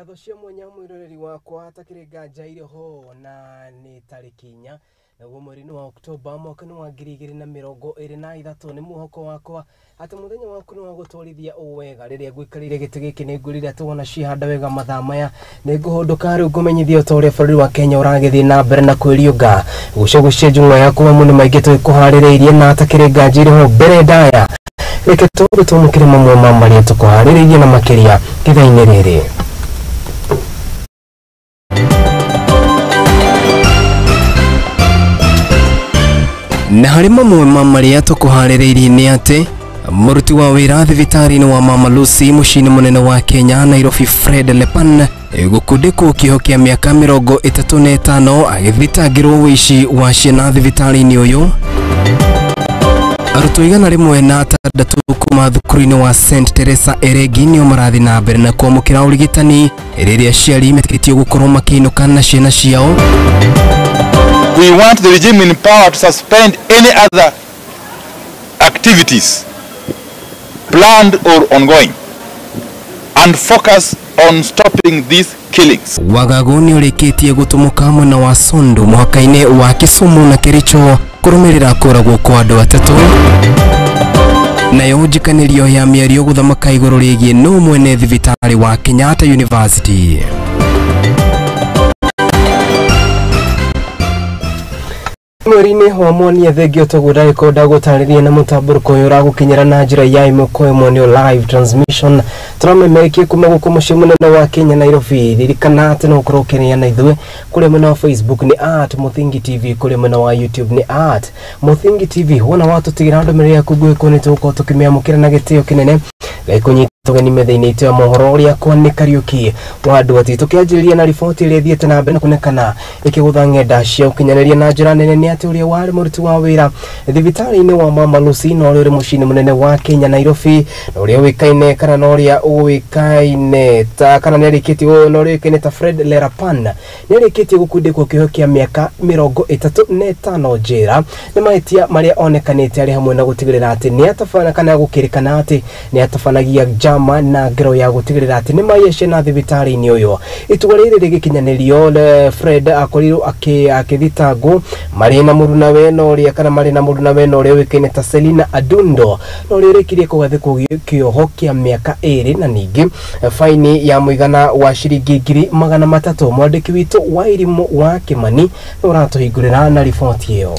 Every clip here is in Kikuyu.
Ngatho cia mwanya mwiroreri wakwa atakĩrĩ nganja irĩ ho na nĩ tarĩki 4 naguo mweri-inĩ wa Oktoba mwaka-inĩ wa 2023. Nĩ mwĩhoko wakwa atĩ mũthenya waku nĩ wa gũtwarithia ũũ wega. Rĩrĩa ngũikarĩire gĩtĩ gĩkĩ nĩ ngwĩrire atĩ wona ciahanda wega mathaa maya nĩ ngũhũndũka rĩu ngũmenyithia o ta ũrĩa bũrũri wa Kenya ũragĩthiĩ na mbere na kwĩriũnga. Gũcũgũcia njung'wa yaku mamwe nĩ maingĩ tũgĩkũharĩrĩirie na atakĩrĩ nganja irĩ ho mbere ndaya. Reke tũndũ twamũkĩre mamwe ma marĩa tũkũharĩrĩirie na makĩria ithaa-inĩ rĩrĩ. Na harĩ mamwe ma marĩa tũkũharĩrĩirie nĩ atĩ mũruti wa wĩra thibitarĩ-inĩ wa Mama Lucy mũciĩ-inĩ mũnene wa Kenya Nairobi Fred Lepan gũkundĩkwo kĩoho kĩa mĩaka 35 agĩthitangĩrwo ũici wa ciana thibitarĩ-inĩ ũyũ. Arutwo 106 kuma thukuru-inĩ wa St Teresa Eregi nĩo marathiĩ na mbere na kwamũkĩra ũrigitani rĩrĩa aciari metĩkĩtio gũkorwo makĩinũka na ciana ciao. We want the regime in power to suspend any other activities, planned or ongoing, and focus on stopping these killings. Wagagu nĩ ũrĩkĩtie gũtũmũka mwena wa Sondu mũhaka-inĩ wa Kisumu na Kericho kũrũmĩrĩra kũragwo kwa andũ atatũ. Nayo njikanĩrio ya mĩario gũthamaka igũrũ rĩgiĩ nũ mwene thibitarĩ wa Kenyatta University. Mweri-inĩ wa mwonia thengio toguo ndagĩkorwo ndagũtarĩria na mũtambũrũko ũyũ ũragũkinyĩra na njĩra ya ĩmwe kwa ĩmwe nĩyo live transmission tũramemerekia kuma gũkũ mũciĩ mũnene wa Kenya Nairobi. Ririkana atĩ no ũkorwo ũkĩaria na ithuĩ kũrĩa mwena wa Facebook nĩ @Muthingi TV, kũrĩa mwena wa YouTube nĩ @Muthingi TV. Wona watũtigĩra ndũmĩrĩri yaku ngũĩ nĩ tũgũkorwo tũkĩmĩamũkĩra na gĩtĩo kĩnene. Gĩkũnyita tũgeni metha-inĩ itũ ya mohoro ũrĩa kwa nĩ Kariũki wa andũ ati. Tũkĩanjĩrĩria na riboti ĩrĩa ĩthiĩte na mbere na kuonekana ĩkĩgũtha ng'enda cia ũkinyanĩria na njĩra nene nĩ atĩ ũrĩa warĩ mũruti wa wĩra thibitarĩ-inĩ wa Mama Lucy na ũrĩa ũrĩ mũciĩ-inĩ mũnene wa Kenya Nairobi na ũrĩa ũĩkaine kana na ũrĩa ũĩkaine ta kana nĩarĩkĩtie na ũrĩa ũĩkaine ta Fred Lerapan nĩarĩkĩtie gũkundĩkwo kĩoho kĩa mĩaka 35 njera nĩ mahĩtia marĩa onekanĩte arĩ hamwe na gũtigĩrĩra atĩ nĩatabana kana gũkĩrĩkana atĩ nĩatabanagia njama na ngero ya gũtigĩrĩra atĩ nĩ maiya ciana thibitarĩ-inĩ ũyũ. Itua rĩrĩ rĩgĩkinyanĩrio Fred akorirwo akĩthitangwo marĩ na mũrunawe na ũrĩa kana marĩ na mũrunawe na ũrĩa ũĩkaine ta Selina Adundo na ũrĩa ũrĩkirie kũgathĩkwo kĩoho kĩa mĩaka 2 na ningĩ faini ya mũigana wa ciringi 300,000. Mwandĩki witũ wa Irimũ wa Kĩmani nĩ ũratũhingũrĩra na riboti ĩyo.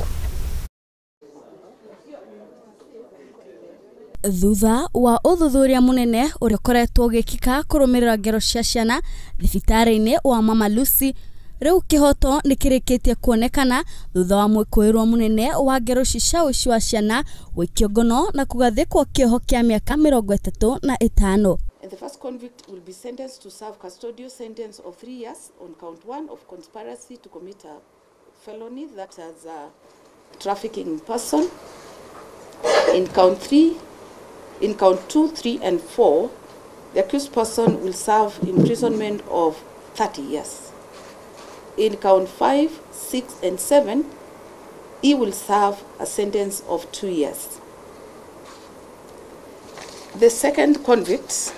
Thutha wa ũthuthuria mũnene ũrĩa ũkoretwo ũgĩkĩka kũrũmĩrĩra ngero cia ciana thibitarĩ-inĩ wa Mama Lucy, rĩu kĩhoto nĩ kĩrĩkĩtie kuonekana thutha wa mwĩkũĩrwo mũnene wa ngero ici cia ũici wa ciana gũikio ngono na kũgathĩkwo kĩoho kĩa mĩaka 35. And the first convict will be sentenced to serve custodial sentence of 3 years on count 1 of conspiracy to commit a felony, that is a trafficking in person. In count 3, in count 2, 3, and 4, the accused person will serve imprisonment of 30 years. In count 5, 6, and 7, he will serve a sentence of 2 years. The second convict,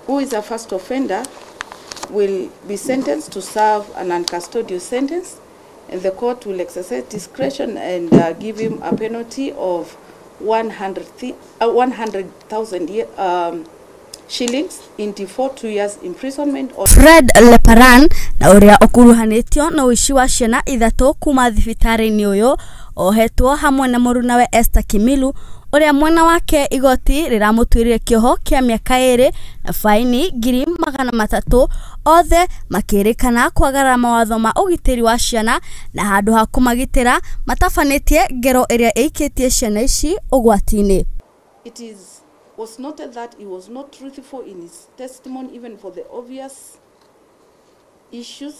who is a first offender, will be sentenced to serve an uncustodial sentence, and the court will exercise discretion and give him a penalty of 100,000 shillings in default 2 years imprisonment. Fred Leparan na ũrĩa ũkuruhanĩtio na ũici wa ciana 3 kuma thibitarĩ-inĩ ũyũ ohetwo hamwe na mũrunawe Esther Kimilu ũrĩa mwena wake igoti rĩramũtuĩrire kĩoho kĩa mĩaka 2 na faini 300,000, othe makĩrĩkana kwagarara mawatho ma ũgitĩri wa ciana na handũ ha kũmagitĩra matabanĩtie ngero ĩrĩa ĩikĩtie ciana ici ũgwati-inĩ. It was noted that he was not truthful in his testimony, even for the obvious issues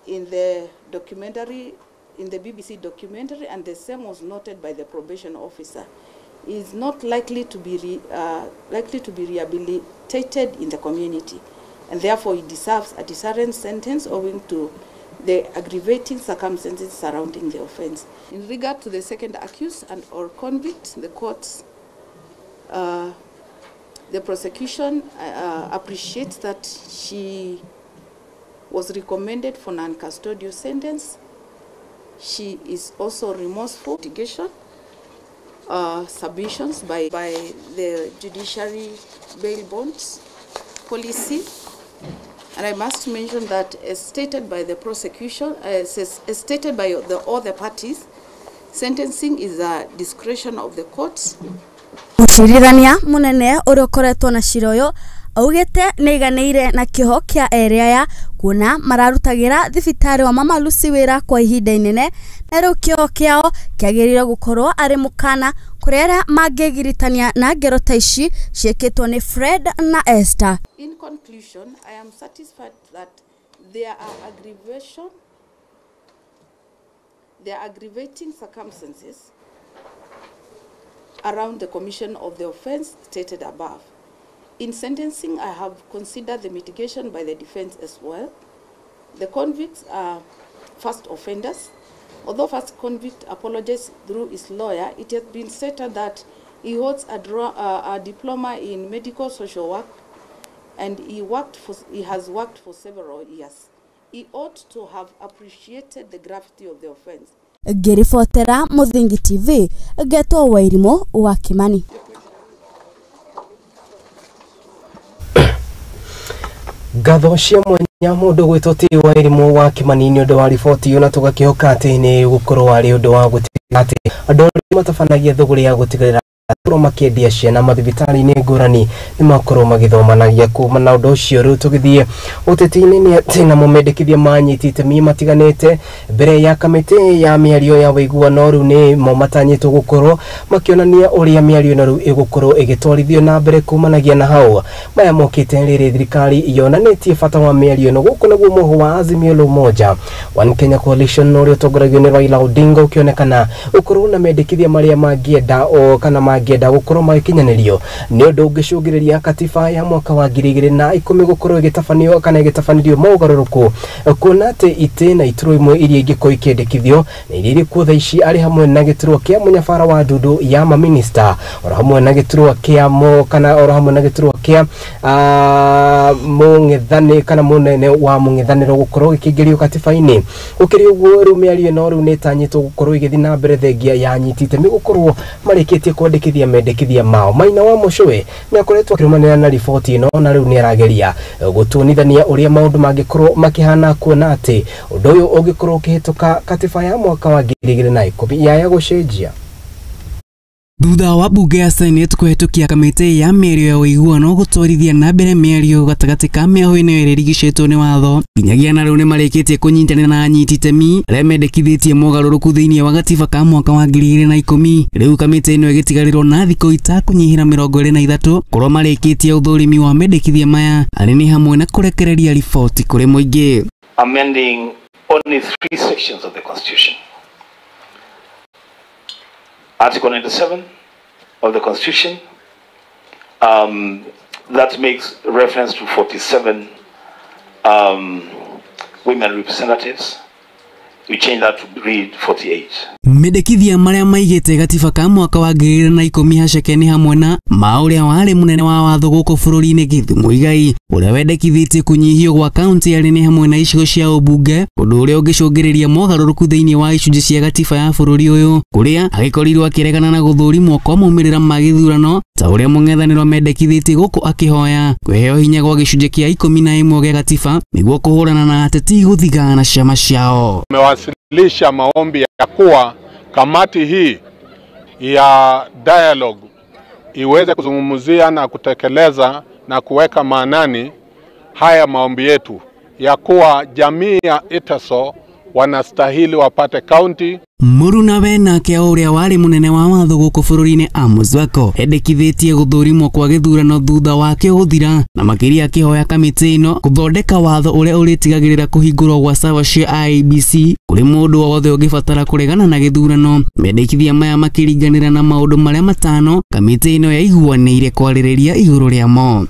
in the documentary, in the BBC documentary, and the same was noted by the probation officer. He is not likely to be rehabilitated in the community, and therefore he deserves a deterrent sentence owing to the aggravating circumstances surrounding the offense. In regard to the second accused and or convict, the court The prosecution appreciates that she was recommended for non-custodial sentence. She is also remorseful. Litigation submissions by the judiciary bail bonds policy. And I must mention that as stated by the prosecution, as stated by all the parties, sentencing is a discretion of the courts. Mũcirithania mũnene ũrĩa ũkoretwo na cira ũyũ augĩte nĩaiganĩire na kĩoho kĩa erĩ aya kuona mararutagĩra thibitarĩ wa Mama Lucy wĩra kwa ihinda inene na rĩu kĩoho kĩao kĩagĩrĩire gũkorwo arĩ mũkana kũrĩ arĩa mangĩgiritania na ngero ta ici ciĩkĩtwo nĩ Fred na Esther. In conclusion, I am satisfied that there are aggravating circumstances around the commission of the offense stated above. In sentencing, I have considered the mitigation by the defense as well. The convicts are first offenders. Although first convict apologized through his lawyer, it has been stated that he holds a diploma in medical social work, and he has worked for several years. He ought to have appreciated the gravity of the offense. Ngĩribotera Mũthingi TV, ngetwo Wairimũ wa Kimani. Ngatho cia mwanya mũndũ gwĩtwo T Wairimũ wa Kimani nĩ ũndũ wa riboti ĩyo, na tũgakĩhoka atĩ nĩ gũkorwo arĩ ũndũ wa gũtigĩrĩra atĩ andũ arĩa matabanagia thũgũrĩ ya gũtigĩrĩra makorwo makĩendia ciana mathibitarĩ-inĩ ngũrani nĩ makorwo magĩthomanagia kuma na ũndũ ũcio. Rĩu tũgĩthiĩ ũteti-inĩ nĩ atĩ namo mendekithia ma anyiti itemi matiganĩte mbere ya kamĩtĩ ya mĩario ya ũiguano rĩu nĩ mo matanyĩtwo gũkorwo makĩonania ũrĩa mĩario ĩno rĩu ĩgũkorwo ĩgĩtwarithio na mbere kumanagia na hau. Maya mokĩte rĩrĩ thirikari yonanĩtie bata wa mĩario ĩno. Gũkũ naguo mũhũ wa Azimio la Umoja One Kenya Coalition ũrĩa ũtongoragio nĩ Raila Odinga ũkĩonekana ũkorwo na mendekithia marĩa mangĩenda o kana mangĩenda gũkorwo magĩkinyanĩrio nĩ ũndũ ũngĩcũngĩrĩria katiba ya mwaka wa 2010 gũkorwo ĩgĩtabanio kana ĩgĩtabanĩrio mogarũrũku, kuona atĩ itĩ na iturwa imwe iria ingĩkorwo ikĩendekithio na iria irĩ kuo thaa ici arĩ hamwe na gĩturwa kĩa mũnyabara wa ndundu ya maminista, oro hamwe na gĩturwa kĩa mo kana oro hamwe na gĩturwa kĩa mũng'ethanĩ kana mũnene wa mũng'ethanĩro gũkorwo gĩkĩingĩrio katiba-inĩ. Gũkĩrĩ ũguo rĩu mĩario ĩno rĩu nĩ ĩtanyĩtwo gũkorwo ĩgĩthiĩ na mbere thengia ya anyiti itemi gũkorwo marĩkĩtie kwandĩkithia mendekithia mao. Maina wa Mũcũĩ nĩ akoretwo akĩrũmanĩrĩra na riboti ĩno na rĩu nĩ arageria gũtuonithania ũrĩa maũndũ mangĩkorwo makĩhana, kuona atĩ ũndũ ũyũ ũngĩkorwo ũkĩhĩtũka katiba ya mwaka wa 2010 yaya gũcenjia. Thutha wa bunge ya Senate kũhetũkia kamĩtĩ ya mĩario ya ũiguano gũtwarithia na mbere mĩario gatagatĩ ka mĩahũ ĩno ĩrĩa ĩrigicĩtwo nĩ watho, nginyagia na rĩu nĩmarĩkĩtie kũnyitanĩra na anyiti itemi arĩa mendekithĩtie mogarũrũku thĩinĩ wa gatiba ka mwaka wa 2010. Rĩu kamĩtĩ ĩno ĩgĩtigarĩrwo na thikũ itakũnyihĩra 23 korwo marĩkĩtie ũthũrimi wa mendekithia maya arĩ nĩ hamwe na kũrekereria riboti kũrĩ mũingĩ. Amending only 3 sections of the Constitution. Article 97 of the Constitution, that makes reference to 47 women representatives. We change that to read 48. Mendekithia marĩa maigĩte gatiba ka mwaka wa 2010 haceke nĩ hamwe na ma ũrĩa warĩ mũnene wa watho gũkũ bũrũri-inĩ Githu Muigai, ũrĩa wendekithĩtie kũnyihio gwa kaunti arĩ nĩ hamwe na icigo cia ũmbunge, ũndũ ũrĩa ũngĩcũngĩrĩria mogarũrũku thĩinĩ wa icunjĩ cia gatiba ya bũrũri ũyũ, kũrĩa agĩkorirwo akĩregana na gũthũrimwo kwa maumĩrĩra ma gĩthurano ta ũrĩa mũng'ethanĩro mendekithĩtie gũkũ akĩhoya kwĩheo hinya gwa gĩcunjĩ kĩa 11 gĩa gatiba nĩguo kũhũrana na ateti gũthigana na ciama ciao. Wasilisha maombi ya kuwa kamati hii ya dialogue iweze kuzungumzia na kutekeleza na kuweka maanani haya maombi yetu ya kuwa jamii ya Iteso wanastahili wapate county. Mũrunawe nake ũrĩa warĩ mũnene wa watho gũkũ bũrũri-inĩ Amos Wako endekithĩtie gũthũrimwo kwa gĩthurano thutha wakĩo gũthira, na makĩria akĩhoya kamĩtĩ ĩno gũthondeka watho ũrĩa ũrĩtigagĩrĩra kũhingũrwo gwa server cia IEBC kũrĩ mũndũ o wothe ũngĩbatara kũregana na gĩthurano. Mendekithia maya makĩringanĩra na maũndũ marĩa matano kamĩtĩ ĩno yaiguanĩire kwarĩrĩria igũrũ rĩamo.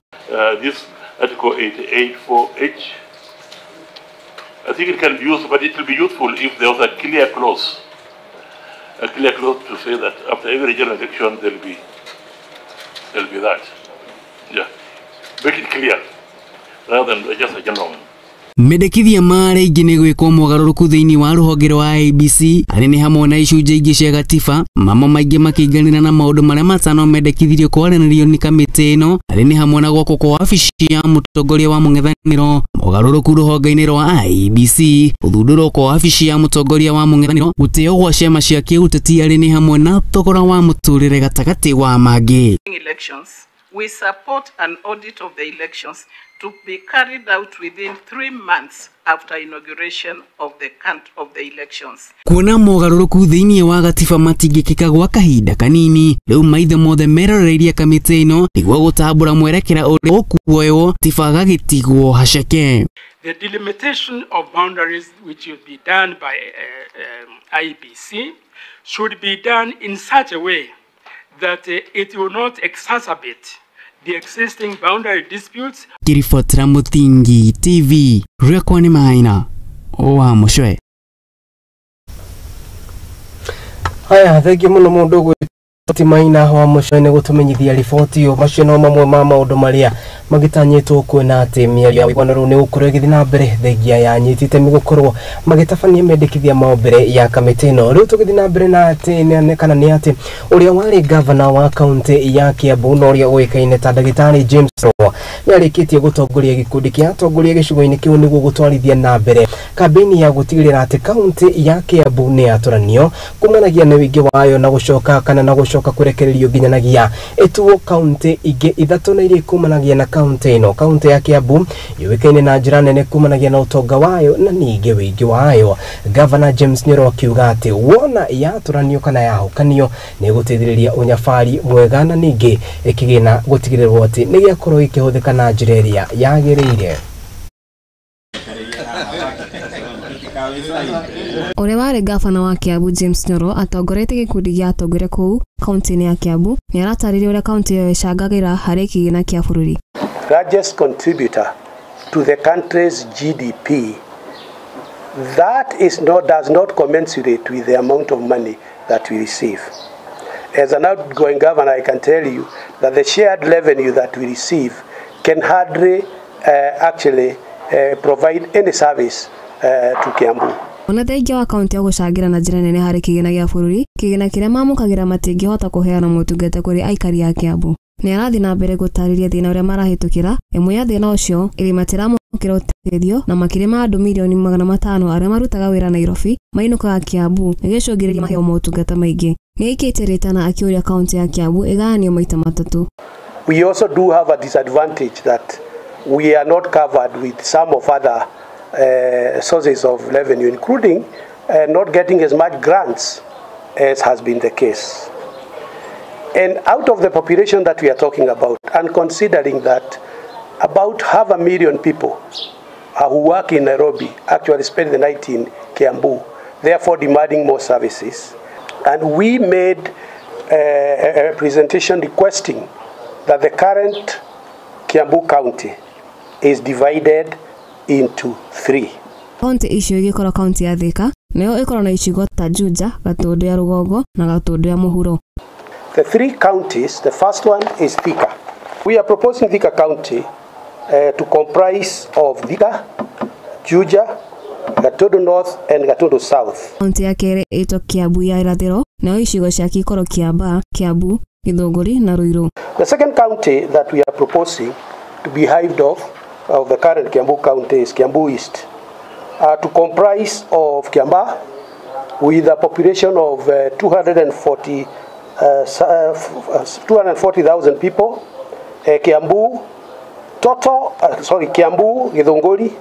This article 884H, I think it can be used, but it will be useful if there was a clear clause. A clear clause to say that after every general election there will be that. Yeah, make it clear rather than just a general one. Mendekithia marĩa ingĩ nĩ gwĩkwo mogarũrũku thĩinĩ wa rũhonge rwa IEBC arĩ nĩ hamwe na icunjĩ ingĩ cia gatiba mamo maingĩ makĩinganĩra na maũndũ marĩa matano mendekithirio kwaranĩrio nĩ kamĩtĩ ĩno arĩ nĩ hamwe na gwakwo kwa wabici ya mũtongoria wa mũng'ethanĩro mogarũrũku rũhonge-inĩ rwa IEBC gũthundũrwo kwa wabici ya mũtongoria wa mũng'ethanĩro gũtĩo gwa ciama cia kĩũteti arĩ nĩ hamwe na thogora wa mũtũrĩre gatagatĩ wa mangĩ. Elections. We support an audit of the elections to be carried out within 3 months after inauguration of the elections. Kuona mogarũrũku thĩinĩ wa gatiba matingĩkĩka gwa kahinda kanini rĩu maithe mothe meroreirie kamĩtĩ ĩno nĩguo gũtambũra mwerekera ũrĩa ũkuoywo tiba gagĩtigwo haceke. The delimitation of boundaries which will be done by IEBC should be done in such a way that it will not exacerbate the existing boundary disputes. Kirifotera Muthingi TV rwakwa ni Maina wa Mucwe. Haya, thengiũ mũno mũndũ gwĩtwo Maina wa Mucwe nĩ gũtũmenyithia riboti ĩyo. Macio no mamwe ma maũndũ marĩa magĩtanyĩtwo kuona atĩ mĩario ya ũiguano rĩu nĩ gũkorwo ĩgĩthiĩ na mbere thengia ya anyiti itemi gũkorwo magĩtabania mendekithia mao mbere ya kamĩtĩ ĩno. Rĩu tũgĩthiĩ na mbere na atĩ kana nĩ atĩ ũrĩa warĩ gavana wa kaũntĩ ya Kiambu na ũrĩa ũĩkaine ta ndagĩtarĩ James Roa nĩ arĩkĩtie gũtongoria gĩkundi kĩa atongoria gĩcigo-inĩ kĩu nĩguo gũtwarithia na mbere kambĩini ya gũtigĩrĩra atĩ kaũntĩ ya Kiambu nĩ yatũranio kumanagia na ũingĩ wayo na gũcoka kana na gũcoka kũrekererio nginyanagia ĩtuo kaũntĩ ingĩ ithatũ na iria kumanagia na kaũntĩ ĩno. Kaũntĩ ya Kiambu yũĩkaine na njĩra nene kumanagia na ũtonga wayo na ningĩ ũingĩ wayo. Gavana James Nyoro akiuga atĩ wona yatũranio kana yahũkanio nĩ gũteithĩrĩria ũnyabari mwega na ningĩ ĩkĩgĩna gũtigĩrĩrwo atĩ nĩ gĩakorwo gĩkĩhũthĩka na njĩra ĩrĩa yagĩrĩire. Ũrĩa warĩ gavana wa Kiambu James Nyoro atongoretie gĩkundi gĩa atongoria kũu kaũntĩ-inĩ ya Kiambu nĩ aratarĩria ũrĩa kaũntĩ ĩyo ĩcangagĩra harĩ kĩgĩna kĩa bũrũri. Largest contributor to the country's GDP, that is not, does not commensurate with the amount of money that we receive. As an outgoing governor, I can tell you that the shared revenue that we receive can hardly actually provide any service to Kiambu. Ona thengia wa kaunti ya gũcangĩra na njĩra nene harĩ kĩgĩna gĩa bũrũri, kĩgĩna kĩrĩa mamũkagĩra matingĩhota kũheana motungata kũrĩ aikari a Kiambu. Nĩ arathiĩ na mbere gũtarĩria thĩna ũrĩa marahĩtũkĩra. Ĩmwe ya thĩna ũcio ĩrĩ matiramũkĩra ũteithio na makĩria ma andũ mirioni 500 arĩa marutaga wĩra Nairobi mainũkaga Kiambu nĩgĩcũngĩrĩria maheo motungata maingĩ. Nĩ aikĩtie rĩtana akĩũria kaunti ya Kiambu ĩgayanio maita matatũ. We also do have a disadvantage that we are not covered with some of other sources of revenue, including not getting as much grants as has been the case. And out of the population that we are talking about, and considering that about 500,000 people who work in Nairobi actually spend the night in Kiambu, therefore demanding more services. And we made a presentation requesting that the current Kiambu County is divided into 3. Kaunti icio igĩkorwo kaunti ya Thika nayo ĩkorwo na icigo ta Juja, Gatundu ya Rũgongo na Gatundu ya Mũhuro. The 3 counties, the first one is Thika. We are proposing Thika County to comprise of Thika, Juja, Gatundu North and Gatundu South. Kaunti ya kerĩ ĩtwo Kiambu ya Irathĩro nayo icigo ciake ikorwo Kiambaa, Kiambu, Githũngũri na Ruiru. The second county that we are proposing to be hived off of the current Kiambu County is Kiambu East, to comprise of Kiambaa with a population of 240,000 people, Kiambu, Kiambu, Githunguri,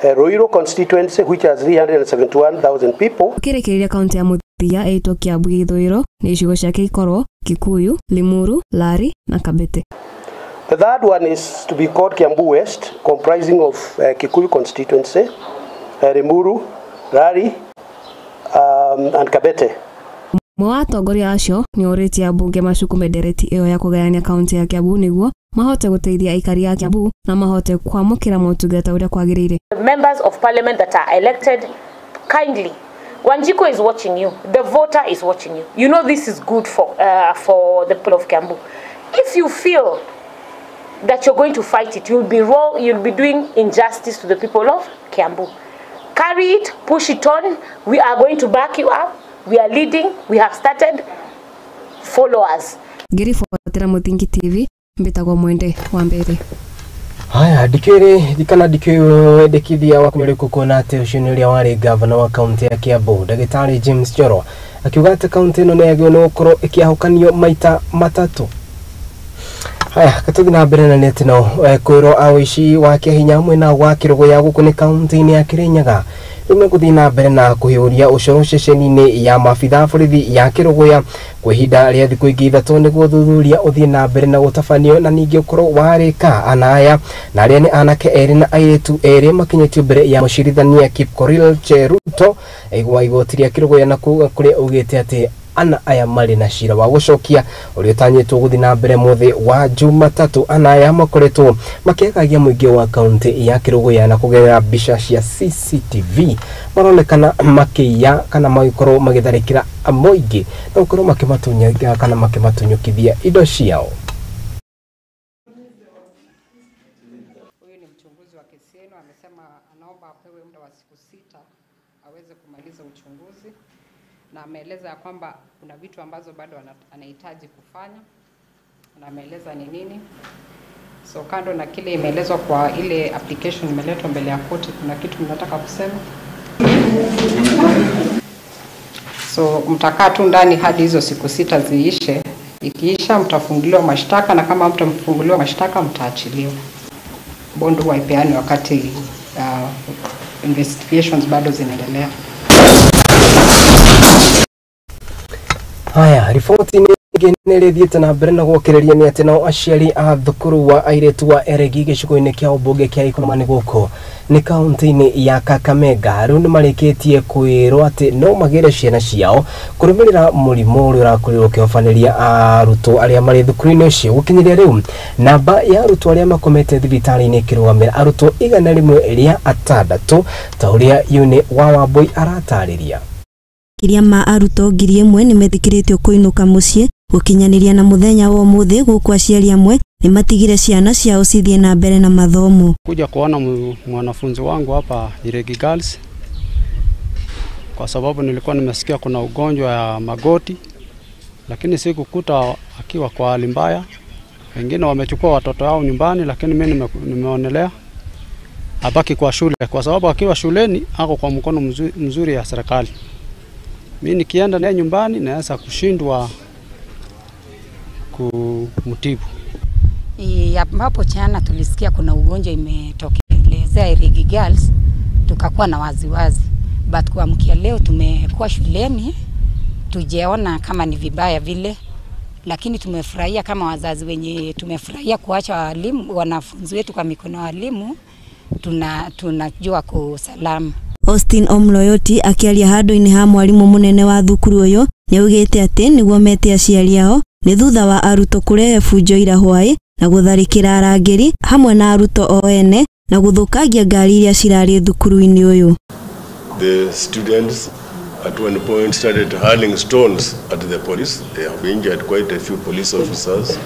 Ruiru constituency, which has 371,000 people. Kĩrĩkĩrĩria kaunti ya mũthia ĩtwo Kiambu Gĩthũĩro na icigo ciake ikorwo Kikuyu, Limuru, Lari na Kabete. The third one is to be called Kiambu West, comprising of Kikuyu constituency, Limuru, Lari, and Kabete. Ũmwe wa atongoria acio nĩ orĩtie ambunge macukume ndereti ĩyo ya kũgayania kaunti ya Kiambu nĩguo mahote gũteithia aikari a Kiambu na mahote kwamũkĩra motungata ũrĩa kwagĩrĩire. Members of parliament that are elected, kindly, Wanjiko is watching you, the voter is watching you. You know this is good for the people of Kiambu. If you feel that you're going to fight it. You'll be wrong, you'll be doing injustice to the people of Kiambu. Carry it, push it on. We are going to back you up. We are leading, we have started. Follow us. Ngĩribotera Mũthingi TV, mbĩtagwo Mwende wa Mbere. Haya, ndikĩrĩ kana ndikĩwendekithia wa kũrĩkũ kuona atĩ ũcio nĩ ũrĩa warĩ gavana wa kaunti ya Kiambu ndagĩtarĩ James Njoro akiuga atĩ kaunti ĩno nĩ yagĩrĩirwo nĩ gũkorwo ĩkĩahũkanio maita matatũ. Haya, katũthiĩ na mbere na nĩ atĩ no kwĩrwo a ũici wa kĩahinya mwena wa Kĩrũgũya gũkũ nĩ kaunti-inĩ ya Kĩrĩnyaga rĩu megũthiĩ na mbere na kũhĩũria ũcoro ceceni-inĩ ya maabitha a borithi ya Kĩrũgũya kwa ihinda rĩa thikũ ingĩ ithatũ nĩguo ũthuthuria ũthiĩ na mbere na gũtabanio na ningĩ ũkorwo warĩka ana aya na arĩa nĩ anake erĩ na airĩtu erĩ makinyĩtio mbere ya mũcirithania Kipkorir Cheruto wa igoti rĩa Kĩrũgũya na kũrĩa augĩte atĩ ana aya marĩ na cira wa gũcokia ũrĩa ũtanyĩtwo gũthiĩ na mbere mũthĩ wa Jumatatũ. Ana aya makoretwo makĩagagia mũingĩ wa kaunti ya Kĩrũgũya na kũgerera mbica cia CCTV maronekana makĩiya kana magĩkorwo magĩtharĩkĩra mũingĩ na gũkorwo makĩmatunya kana makĩmatunyũkithia indo ciao. Huyu ni mchunguzi wa kesi yenu, amesema anaomba apewe muda wa siku 6 aweze kumaliza uchunguzi, na ameeleza ya kwamba kuna vitu ambazo bado anahitaji kufanya na ameeleza ni nini. So kando na kile imeelezwa kwa ile application imeletwa mbele ya koti, kuna kitu mnataka kusema? So mtakaa tu ndani hadi hizo siku 6 ziishe. Ikiisha mtafunguliwa mashtaka, na kama mtamfunguliwa mashtaka mtaachiliwa. Bondo haipeani wakati investigations bado zinaendelea. Haya, riboti ĩngĩ nĩ ĩrĩthiĩte na mbere na gũkĩrĩria nĩ atĩ nao aciari a thukuru wa airĩtu wa Eregi gĩcigo-inĩ kĩa ũmbunge kĩa Ikolomani gũkũ nĩ kaunti-inĩ ya Kakamega rĩu nĩ marĩkĩtie kwĩrwo atĩ no magĩre ciana ciao kũrũmĩrĩra mũrimũ ũrĩa ũrakorirwo ũkĩhobanĩria arutwo arĩa marĩ thukuru-inĩ ũcio. Gũkinyĩria rĩu namba ya arutwo arĩa makomete thibitarĩ-inĩ ĩkĩrũgamĩra arutwo 106 ta ũrĩa Yune wa Wambui aratarĩria. Makĩria ma arutwo 1000 nĩ metĩkĩrĩtio kũinũka mũciĩ gũkinyanĩria na mũthenya wa ũmũthĩ gũkũ aciari amwe nĩ matigire ciana ciao cithiĩ na mbere na mathomo. Kuja kuona mwanafunzi wangu hapa Iregi Girls kwa sababu nilikuwa nimesikia kuna ugonjwa ya magoti, lakini sikukuta akiwa kwa hali mbaya. Wengine wamechukua watoto wao nyumbani, lakini mimi nimeonelea abaki kwa shule kwa sababu akiwa shuleni ako kwa mkono mzuri ya serikali. Mimi nikienda naye nyumbani naweza kushindwa kumtibu. Hapo jana tulisikia kuna ugonjwa imetokelezea Iregi Girls, tukakuwa na waziwazi. But kuamkia leo tumekuwa shuleni, tujeona kama ni vibaya vile, lakini tumefurahia kama wazazi wenye tumefurahia kuacha walimu wanafunzi wetu kwa mikono ya walimu, tunajua kwa salama. Austin Omloyoti akiaria handũ-inĩ ha mwarimu munene wa thukuru ũyũ nĩaugĩte atĩ nĩguo mete aciari ao nĩ thutha wa arutwo kũrehe bunjo ira hwaĩ na gũtharĩkĩra arangĩri hamwe na arutwo o ene na gũthũkangia ngari iria cirarĩ thukuru-inĩ ũyũ. The students at one point started hurling stones at the police. They have injured quite a few police officers.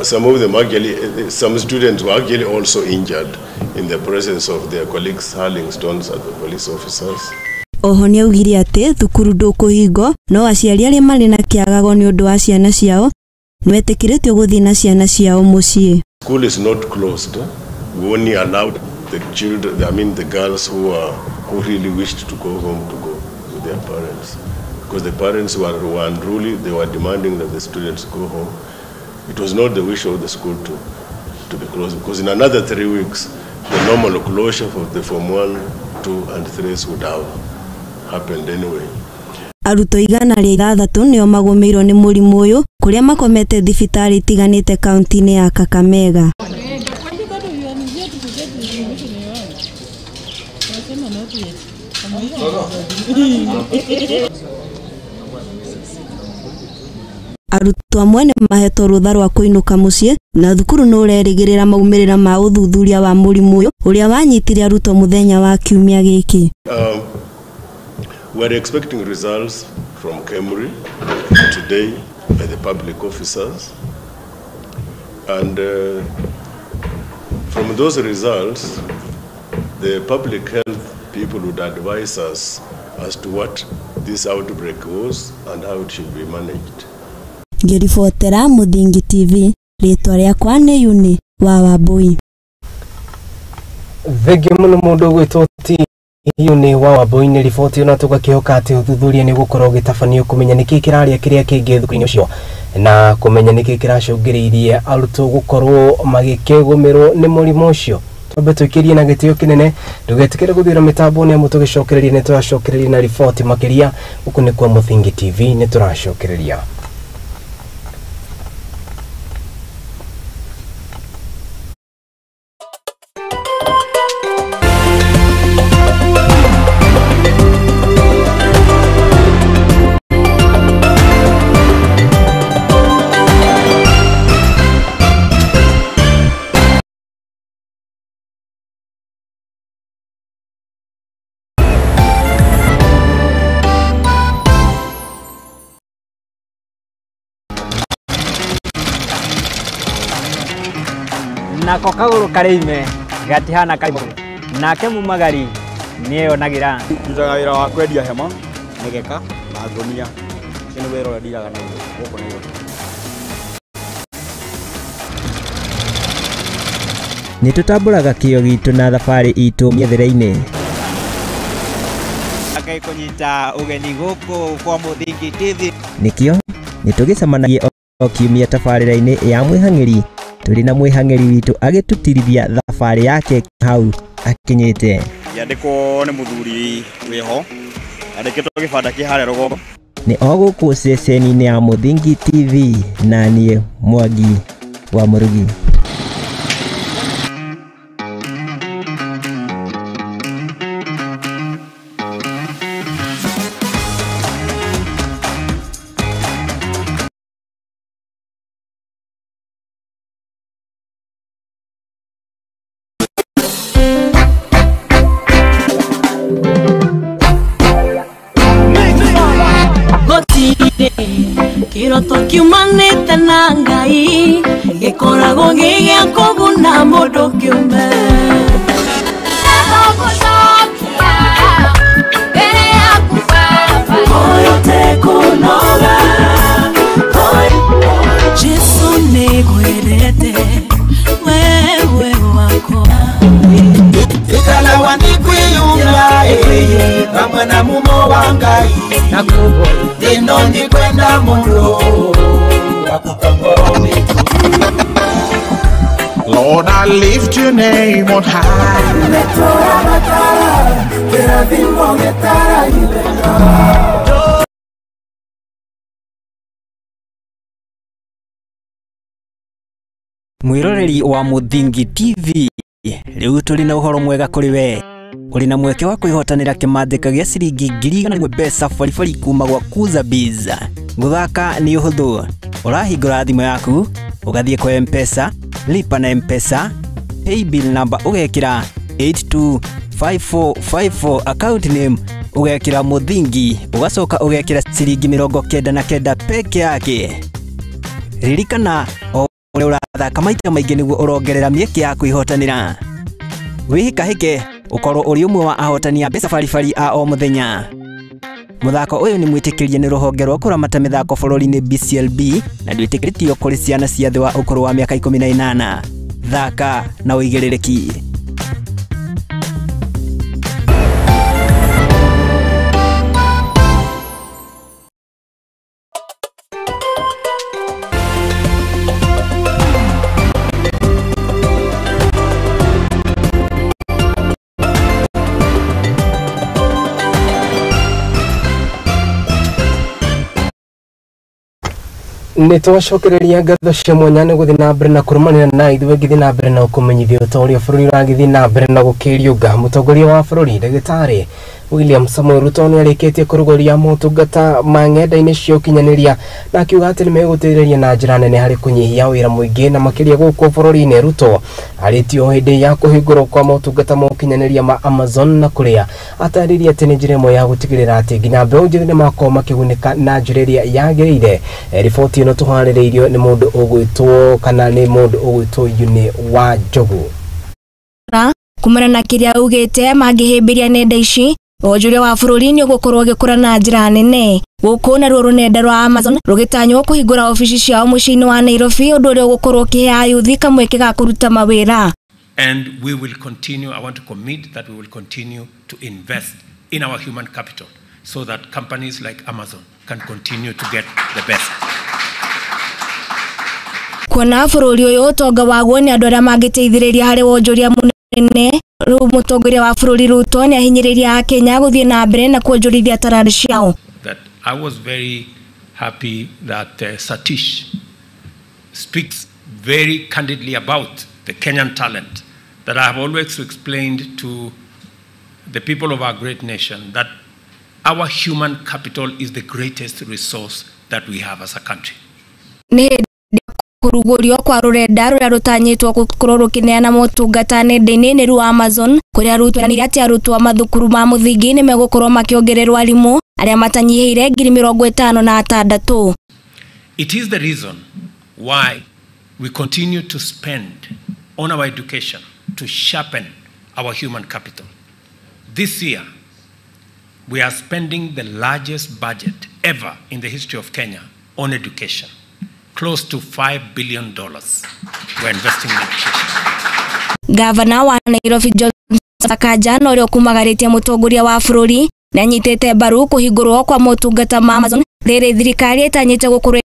Some of them actually, some students were actually also injured in the presence of their colleagues hurling stones at the police officers. Oho nĩaugire atĩ thukuru ndũkũhingwo no aciari arĩa marĩ na kĩagago nĩ ũndũ wa ciana ciao nĩmetĩkĩrĩtio gũthiĩ na ciana ciao mũciĩ. School is not closed. We only allowed the children, I mean the girls who really wished to go home to go with their parents, because the parents were unruly. They were demanding that the students go home. It was not the wish of the school to be closed, because in another 3 weeks, the normal closure of the Form 1, 2, and 3s would have happened anyway. Arutwo 106 nĩo magũmĩirwo nĩ mũrimũ ũyũ kũrĩa makomete thibitarĩ itiganĩte kaunti-inĩ ya Kakamega. Arutwo amwe nĩ mahetwo rũtha rwa kũinũka mũciĩ na thukuru nĩ ũrerĩgĩrĩra maumĩrĩra ma ũthuthuria wa mũrimũ ũyũ ũrĩa wanyitire arutwo mũthenya wa kiumia gĩkĩ. We are expecting results from Kemri today by the public officers, And from those results, the public health people would advise us as to what this outbreak was and how it should be managed. Ngĩribotera Muthingi TV, rĩtwa rĩakwa nĩ Yuni wa Wambui. Thengiũ mũno mũndũ ũgwĩtwo T Yuni wa Wambui nĩ riboti ona tũgakĩhoka atĩ ũthuthuria nĩ gũkorwo ũgĩtabanio kũmenya nĩkĩ kĩrarĩa kĩrĩa kĩngĩ thukuru-inĩ ũcio na kũmenya nĩkĩ kĩracũngĩrĩirie arutwo gũkorwo magĩkĩgũmĩrwo nĩ mũrimũ ũcio. Twambe tũikĩrie na gĩtĩo kĩnene ndũgetĩkĩre gũthira mĩtambo nĩ amu tũgĩcokereria nĩ tũracokereria na riboti makĩria. Gũkũ nĩ kwa Muthingi TV, nĩ tũracokereria. Nako kagũrũ karĩime gatihana kaimũ nake mumagari nĩeyonagira. Ndutaga wĩra wa kwendia hema, mĩgeka na ngũnia. Ũcio nĩ wĩra ũrĩa ndiraga naguo gũkũ Nairobi. Nĩ tũtambũraga kĩo gitũ na thabarĩ itũ mĩethere-inĩ. Ngai kũnyita ũgeni gũkũ kwa Muthingi TV. Nĩkĩo nĩ tũgĩcemanagia o kiumia tabarĩra-inĩ ya mwĩhang'ĩri tũrĩ na mwĩhang'ĩri witũ agĩtũtirithia thabarĩ yake hau akinyĩte. Yandĩkwo nĩ mũthuri wĩho andĩkĩtwo gĩbanda kĩ harĩa rũgongo. Nĩ o gũkũ ceceni-inĩ ya Muthingi TV na niĩ Mwangi wa Mũrugi. Kiroto kiumanĩte na Ngai gĩkoragwo gĩ gĩa kũguna mũndũ kĩũmbe. Jesu nĩngwendete wewe wakwa. Ikalawa nikwiyumba pamwe na mumo wa Ngai ino ndikwenda muno Lord, I lift your name on high. Mwiroreri wa Muthingi TV, rĩu tũrĩ na ũhoro mwega kũrĩ we. Ũrĩ na mweke wa kwĩhotanĩra kĩmandĩka gĩa ciringi 100,000 mbeca baribari kuma gwa Kuza Biz. Gũthaka nĩ ũhũthũ. Ũrahingũra thimũ yaku, ũgathiĩ kwa M-Pesa, lipa na M-Pesa, paybill number ũgekĩra 825454, account name ũgekĩra Muthingi, ũgacoka ũgekĩra ciringi 99 peke yake. Ririkana o ũrĩa ũrathaka maita maingĩ nĩguo ũrongerera mĩeke ya kwĩhotanĩra. Wĩhĩkahĩke ũkorwo ũrĩ ũmwe wa ahotani a mbeca baribari a o mũthenya. Mũthako ũyũ nĩ mwĩtĩkĩrie nĩ rũhonge rwa kũramata mĩthako bũrũri-inĩ BCLB na ndwĩtĩkĩrĩtio kũrĩ ciana cia thĩ wa ũkũrũ wa mĩaka 18. Thaka na ũigĩrĩrĩki. Nĩ twacokereria ngatho cia mwanya nĩ gũthiĩ na mbere na kũrũmanĩra na ithuĩ ngĩthiĩ na mbere na kũmenyithio ta ũrĩa bũrũri ũragĩthiĩ na mbere na gũkĩriũnga. Mũtongoria wa bũrũri ndagĩtarĩ William Samoei Ruto nĩ arĩkĩtie kũrũgũria motungata ma ng'enda-inĩ cia ũkinyanĩria na akiuga atĩ nĩ megũteithĩrĩria na njĩra nene harĩ kũnyihia wĩra mũingĩ na makĩria gũkũ bũrũri-inĩ. Ruto arĩtio hĩndĩ ya kũhingũrwo kwa motungata ma ũkinyanĩria ma Amazon na kũrĩa atarĩria atĩ nĩ njĩra ĩmwe ya gũtigĩrĩra atĩ nginya mbeũ njĩthĩ nĩ makorwo makĩgunĩka na njĩra ĩrĩa yagĩrĩire. Riboti ĩno tũharĩrĩirio nĩ mũndũ ũgwĩtwo kana nĩ mũndũ ũgwĩtwo Yune wa Njogu. Kumana na kĩrĩa augĩte mangĩhĩmbĩria nenda ici wonjoria wa bũrũri nĩ ũgũkorwo ũgĩkũra na njĩra nene. Gũkũ naruo rũnenda rwa Amazon rũgĩtanywo kũhingũra obici ciao mũciĩ-inĩ wa Nairobi, ũndũ ũrĩa ũgũkorwo ũkĩhe ayuthi kamweke ga kũruta mawĩra. And we will continue, I want to commit that we will continue to invest in our human capital so that companies like Amazon can continue to get the best. Kuona bũrũri ũyũ ũtonga waguo nĩ andũ arĩa mangĩteithĩrĩria harĩ wonjoria mũnene, rĩu mũtongoria wa bũrũri Ruto nĩ ahinyĩrĩirie Akenya gũthiĩ na mbere na kuonjorithia taranda ciao. That I was very happy that Satish speaks very candidly about the Kenyan talent that I have always explained to the people of our great nation that our human capital is the greatest resource that we have as a country. Nĩ kũrugũrio kwa rũrenda rũrĩa rũtanyĩtwo gũkorwo rũkĩneana motungata nenda-inĩ nĩ rwa Amazon, kũrĩa Ruto eranĩire atĩ arutwo a mathukuru ma mũthingi nĩ megũkorwo makĩongererwo arimũ arĩa matanyihĩire 56,000. It is the reason why we continue to spend on our education to sharpen our human capital. This year, we are spending the largest budget ever in the history of Kenya on education. Close to $5 billion we're investing in education. Gavana wa Nairobi Johnson Sakaja na ũrĩa ũkumagarĩtie mũtongoria wa bũrũri nĩ anyitĩte mbaru kũhingũrwo kwa motungata ma Amazon rĩrĩ thirikari ĩtanyĩte gũkorwo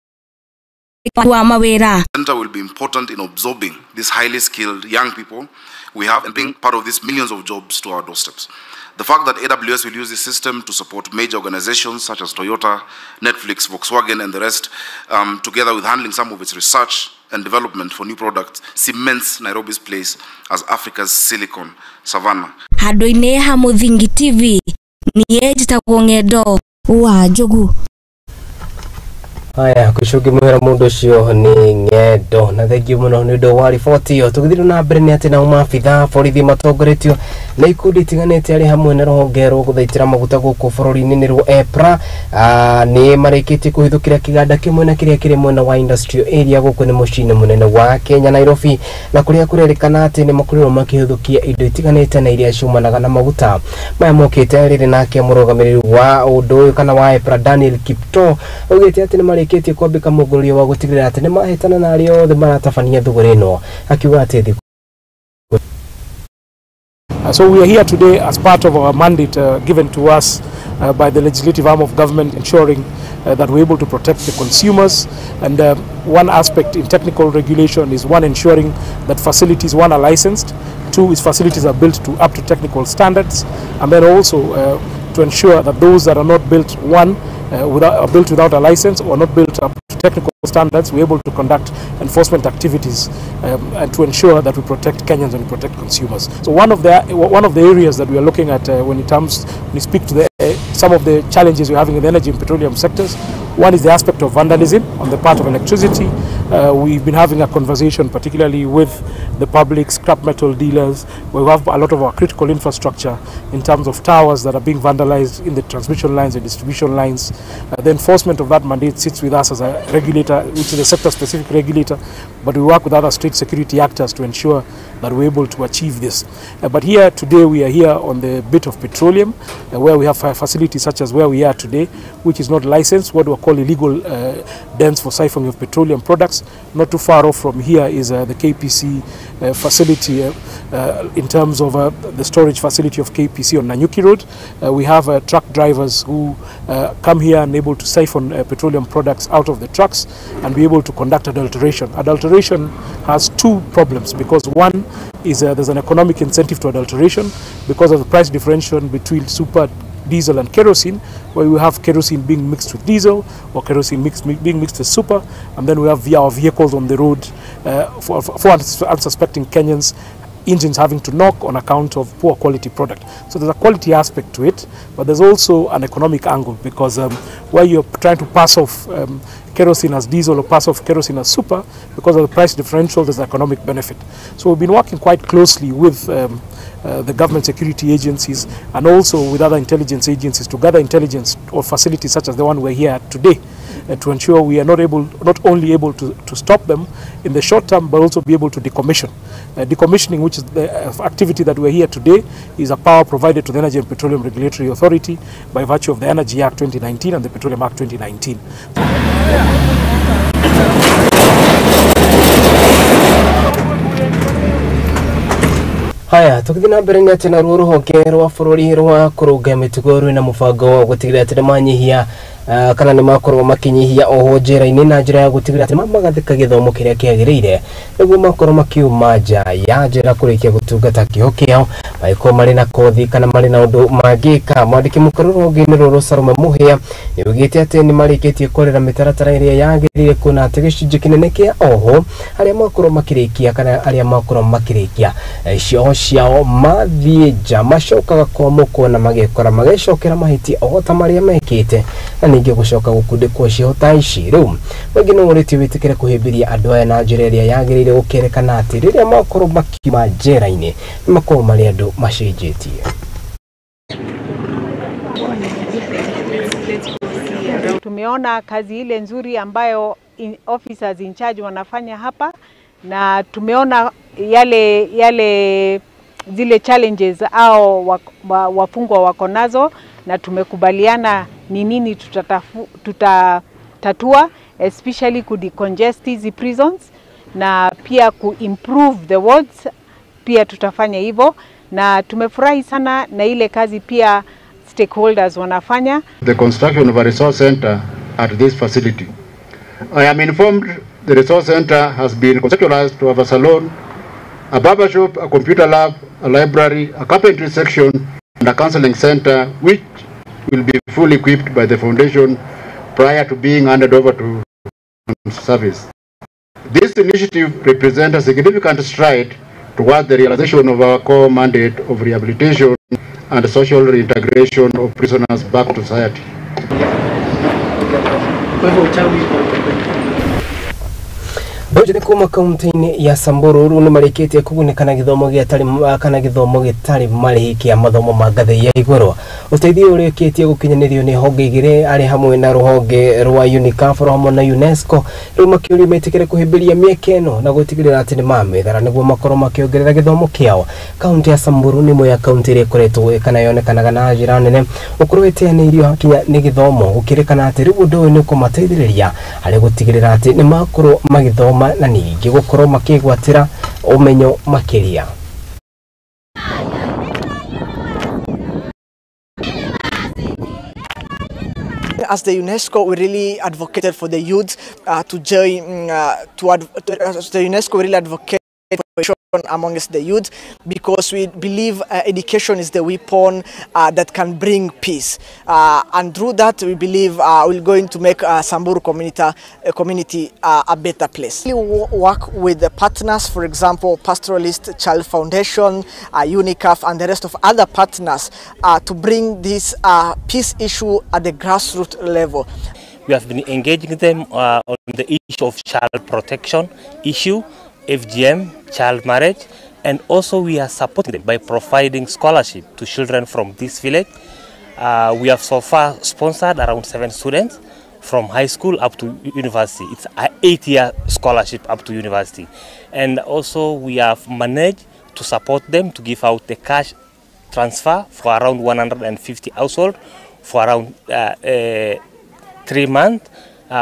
wa mawĩra. Center will be important in absorbing these highly skilled young people we have and being part of these millions of jobs to our doorsteps. The fact that AWS will use this system to support major organizations such as Toyota, Netflix, Volkswagen, and the rest, together with handling some of its research and development for new products, cements Nairobi's place as Africa's Silicon Savannah. Handũ-inĩ ha Mũthingi TV, niĩ njĩtagwo Ng'endo wa Njogu. Haya, kucoki mwera mundu ucio ni Ng'endo na thengiũ mũno nĩ ũndũ wa riboti ĩyo. Tũgĩthiĩ na mbere nĩ atĩ nao maabitha borithi matongoretio na ikundi itiganĩte arĩ hamwe na rũhonge rwa gũthaitĩra maguta gũkũ bũrũri-inĩ nĩruo EPRA nĩ marĩkĩtie kũhithũkĩra kĩganda kĩmwe na kĩrĩa kĩrĩ mwena wa industrial area gũkũ nĩ mũciĩ-inĩ mũnene wa Kenya Nairobi, na kũrĩa kũrerĩkana atĩ nĩ makorirwo makĩhithũkia indo itiganĩte na iria ciumanaga na maguta. Maya mokĩte rĩrĩ nake mũrũgamĩrĩri wa ũndũ ũyũ kana wa EPRA Daniel Kiptoo augĩte atĩ nĩ marĩkĩtie kwambĩka mũgũrũrio wa gũtigĩrĩra atĩ nĩ mahĩtana na arĩa othe maratabania thũgũrĩ ĩno, akiuga atĩ thikũ. So we are here today as part of our mandate given to us by the legislative arm of government, ensuring that we're able to protect the consumers. And one aspect in technical regulation is one, ensuring that facilities, one, are licensed, two, is facilities are built to up to technical standards, and then also to ensure that those that are not built, one, are built without a license or not built up to technical standards, we're able to conduct enforcement activities and to ensure that we protect Kenyans and we protect consumers. So one of the areas that we are looking at when we speak to the, some of the challenges we're having in the energy and petroleum sectors, one is the aspect of vandalism on the part of electricity. We've been having a conversation particularly with the public, scrap metal dealers. We have a lot of our critical infrastructure in terms of towers that are being vandalized in the transmission lines and distribution lines. The enforcement of that mandate sits with us as a regulator, which is a sector-specific regulator, but we work with other state security actors to ensure that we're able to achieve this. But here today, we are here on the bit of petroleum, where we have facilities such as where we are today, which is not licensed, what we call illegal dens for siphoning of petroleum products. Not too far off from here is the KPC facility in terms of the storage facility of KPC on Nanyuki Road. We have truck drivers who come here and able to siphon petroleum products out of the trucks and be able to conduct adulteration. Adulteration has two problems, because one is there's an economic incentive to adulteration because of the price differential between super diesel and kerosene, where we have kerosene being mixed with diesel or kerosene being mixed with super, and then we have our vehicles on the road for unsuspecting Kenyans engines having to knock on account of poor quality product. So there's a quality aspect to it, but there's also an economic angle, because where you're trying to pass off kerosene as diesel or pass off kerosene as super, because of the price differential, there's an economic benefit. So we've been working quite closely with the government security agencies and also with other intelligence agencies to gather intelligence or facilities such as the one we're here at today, to ensure we are not only able to stop them in the short term, but also be able to decommission. Decommissioning, which is the activity that we're here today, is a power provided to the Energy and Petroleum Regulatory Authority by virtue of the Energy Act 2019 and the Petroleum Act 2019. Haya, tũgĩthiĩ na mbere nĩ atĩ naruo rũhonge rwa bũrũri rwa kũrũnga mĩtugo rwĩna mũbango wa gũtigĩrĩra atĩ nĩmanyihia kana nĩmakorwo makĩnyihia ohwo njera-inĩ na njĩra ya gũtigĩrĩra atĩ magathĩka gĩthomo kĩrĩa kĩagĩrĩire nĩguo makorwo makiuma nja ya njera kũrĩkia gũtungata kĩoho kĩao magĩkorwo marĩ na kothi kana marĩ na ũndũ mangĩka. Mwandĩki mũkũrũ rũhonge-inĩ rũrũ Salome Mũhĩa nĩaugĩte atĩ nĩmarĩkĩtie kũrera mĩtaratara ĩrĩa yagĩrĩire kuona atĩ gĩcunjĩ kĩnene kĩa ohwo arĩa makorwo makĩrĩkia kana arĩa makorwo makĩrĩkia cioho ciao mathiĩ nja macokaga kwamũkwo na magekora magecokera mahĩtia o ta marĩa mekĩte na ningĩ gũcoka gũkundĩkwo cioho ta ici. Rĩu mũingĩ nĩ ũrĩtie wĩtĩkĩre kũhĩmbĩria andũ aya na njĩra ĩrĩa yagĩrĩire gũkĩrĩkana atĩ rĩrĩa makorwo makiuma njera-inĩ nĩ makorwo marĩ andũ macenjetie. Tumeona kazi ile nzuri ambayo officers in charge wanafanya hapa, na tumeona yale zile challenges au wafungwa wako nazo, na tumekubaliana ni nini tutatatua, especially ku decongest hizi prisons na pia ku improve the wards. Pia tutafanya hivyo, na tumefurahi sana na ile kazi pia stakeholders wanafanya. The construction of a resource center at this facility. I am informed the resource center has been conceptualized to have a salon, a barber shop, a computer lab, a library, a carpentry section, and a counseling center, which will be fully equipped by the foundation prior to being handed over to service. This initiative represents a significant stride toward the realization of our core mandate of rehabilitation and social reintegration of prisoners back to society. Mbeũ kuma kaunti-inĩ ya Samburu rĩu nĩmarĩkĩtie kũgunĩka na gĩthomo gĩtarĩ kana gĩthomo gĩtarĩ marĩhi kĩa mathomo ma ngathĩ ya igũrũ. Ũteithio ũrĩkĩtie gũkinyanĩrio nĩ honge igĩrĩ arĩ hamwe na rũhonge rwa UNICAF hamwe na UNESCO rĩu makĩũrio metĩkĩre kũhĩmbĩria mĩeke ĩno na gũtigĩrĩra atĩ nĩmamĩthara nĩguo makorwo makĩongerera gĩthomo kĩao. Kaunti ya Samburu nĩ ĩmwe ya kaunti ĩrĩa ĩkoretwo kana yonekanaga na njĩra nene gũkorwo ĩteanĩirio hakinya nĩ gĩthomo gũkĩrĩkana atĩ rĩu ũndũ ũyũ nĩ ũkũmateithĩrĩria harĩ gũtigĩrĩra atĩ nĩmakorwo magĩthoma na ningĩ gũkorwo makĩgwatĩra ũmenyo makĩria. As the UNESCO, we really advocated for the youth to join. The UNESCO really advocated for amongst the youth, because we believe education is the weapon that can bring peace, and through that we believe we're going to make Samburu community a better place. We work with the partners, for example, Pastoralist Child Foundation, UNICAF, and the rest of other partners to bring this peace issue at the grassroots level. We have been engaging them on the issue of child protection issue, FGM, child marriage, and also we are supporting them by providing scholarship to children from this village. We have so far sponsored around 7 students from high school up to university. It's an 8-year scholarship up to university. And also we have managed to support them to give out the cash transfer for around 150 households for around 3 months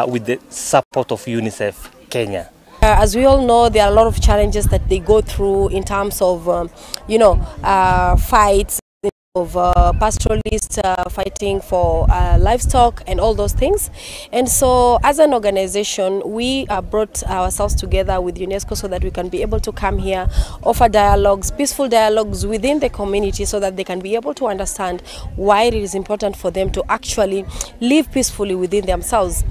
with the support of UNICEF Kenya. As we all know, there are a lot of challenges that they go through in terms of, fights of pastoralists fighting for livestock and all those things. And so as an organization, we brought ourselves together with UNESCO so that we can be able to come here, offer dialogues, peaceful dialogues within the community so that they can be able to understand why it is important for them to actually live peacefully within themselves.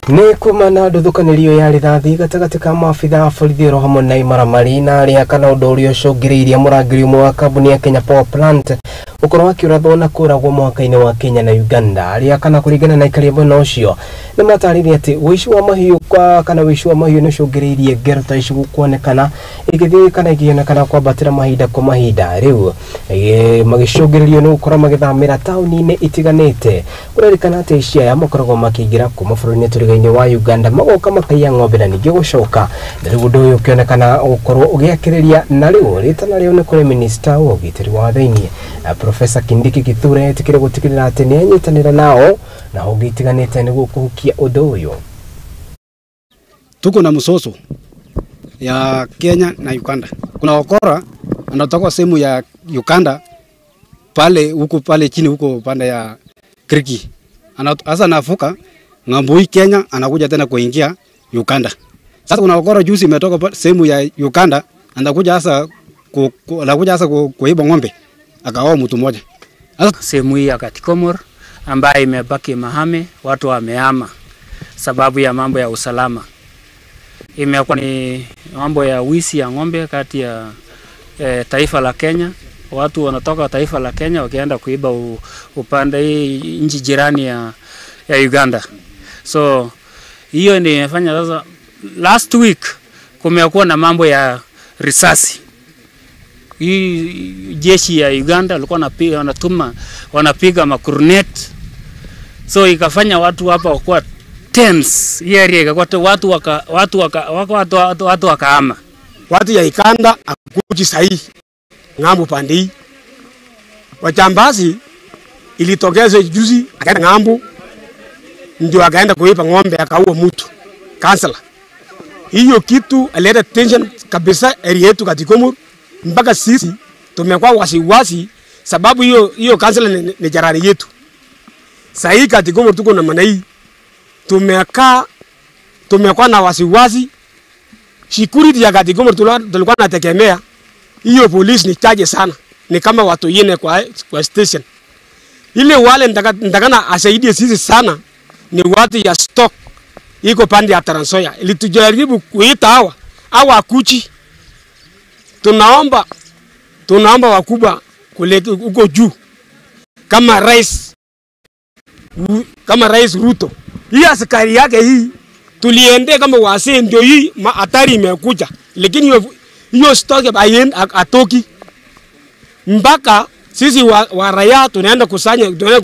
Nĩ kuma na nduthũkanĩrio ya rithathi gatagatĩ ka maabitha a borithi oro hamwe na imaramari na arĩa kana ũndũ ũrĩa ũcũngĩrĩirie mũrangĩri ũmwe wa kambuni ya Kenya Power Plant gũkorwo akĩũrathwo na kũragwo mwaka-inĩ wa Kenya na Uganda. Arĩa kana kũringana na aikari a mwena ũcio nĩ matarĩirie atĩ ũici wa mahiũ kwa kana ũici wa mahiũ nĩ ũcũngĩrĩirie ngero ta ici kuonekana igĩthiĩ kana igĩonekana kwambatĩra mahinda kwa mahinda. Rĩu magĩcũngĩrĩrio nĩ gũkorwo magĩthamĩra taũni-inĩ itiganĩte. Kũrerĩkana atĩ aici aya makoragwo makĩingĩra kuma bũrũri-inĩ tũrigainie wa Uganda magoka makaiya ng'ombe na ningĩ gũcoka. Na rĩu ũndũ ũyũ ũkĩonekana gũkorwo ũgĩakĩrĩria na rĩu rĩtana rĩu nĩ kũrĩ minista wa ũgitĩri wa thĩinĩ Professor Kindiki Kithure etĩkĩre gũtigĩrĩra atĩ nĩ anyitanĩra nao na honge itiganĩte nĩguo kũhukia ũndũ ũyũ. Tuko na msoso ya Kenya na Uganda. Kuna wakora anatoka sehemu ya Uganda pale huko pale chini huko pande ya Kiriki. Sasa anavuka ng'ambo hii Kenya anakuja tena kuingia Uganda. Sasa kuna wakora juzi imetoka sehemu ya Uganda anakuja sasa anakuja sasa kuiba ng'ombe akaoa mtu mmoja. Sehemu hii ya Gatikomor ambayo imebaki mahame, watu wamehama sababu ya mambo ya usalama. Imekuwa ni mambo ya wizi ya ng'ombe kati ya taifa la Kenya. Watu wanatoka taifa la Kenya wakienda kuiba upande hii nchi jirani ya Uganda. So hiyo ndio imefanya sasa last week kumekuwa na mambo ya risasi. Hii jeshi ya Uganda walikuwa wanatuma wanapiga makurnet. So ikafanya watu hapa wakuwa tense. Hii area ikakuwa watu wakahama. Watu ya Uganda akuji sahihi ng'ambo pande hii. Wajambazi ilitokeza juzi akaenda ng'ambo ndio akaenda kuiba ng'ombe akaua mtu kansela. Hiyo kitu alileta tension kabisa area yetu Gatikomor mpaka sisi tumekuwa wasiwasi sababu hiyo kansela ni jirani yetu. Sasa hii Gatikomor tuko na maana hii tumekaa tumekuwa na wasiwasi. Security ya Gatikomor tulikuwa tunategemea hiyo polisi ni chache sana, ni kama watu yene kwa station. Ile wale ndakana asaidie sisi sana ni watu ya stock iko pande ya Trans Nzoia. Ilitujaribu kuita hawa kuchi. Tunaomba wakubwa kule huko juu kama rais Ruto. Hii askari yake hii tuliende kama wase ndio hii hatari imekuja, lakini hiyo stock atoki mpaka sisi wa raia tunaenda kusanya, tunaenda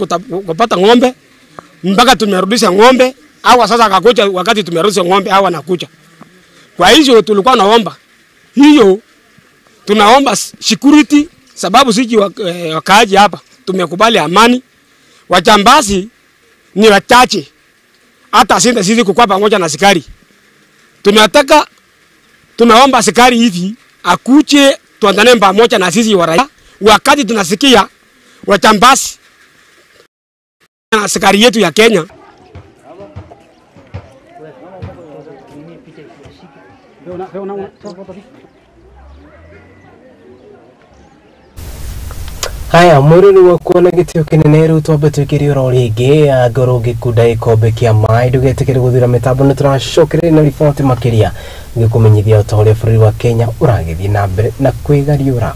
kupata ng'ombe mpaka tumerudisha ng'ombe. Hawa sasa akakuja wakati tumerudisha ng'ombe hawa nakuja. Kwa hiyo tulikuwa naomba hiyo, tunaomba security sababu sisi wakaaji hapa tumekubali amani. Wajambazi ni wachache, hata sisi kukua pamoja na askari. Tunaomba askari hivi akuje tuandane pamoja na sisi wa raia wakati tunasikia wajambazi na askari yetu ya Kenya. Haya, mwĩrori wakwa na gĩtĩo kĩnene rĩu twambe twĩkĩre oro rĩngĩ angorwo ngĩkunda gĩkombe kĩa maĩ ndũgetĩkĩre gũthira mĩtambo nĩ tũracokereria na riboti makĩria gĩkũmenyithia ũta ũrĩa bũrũri wa Kenya ũragĩthiĩ na mbere na kwĩgariũra.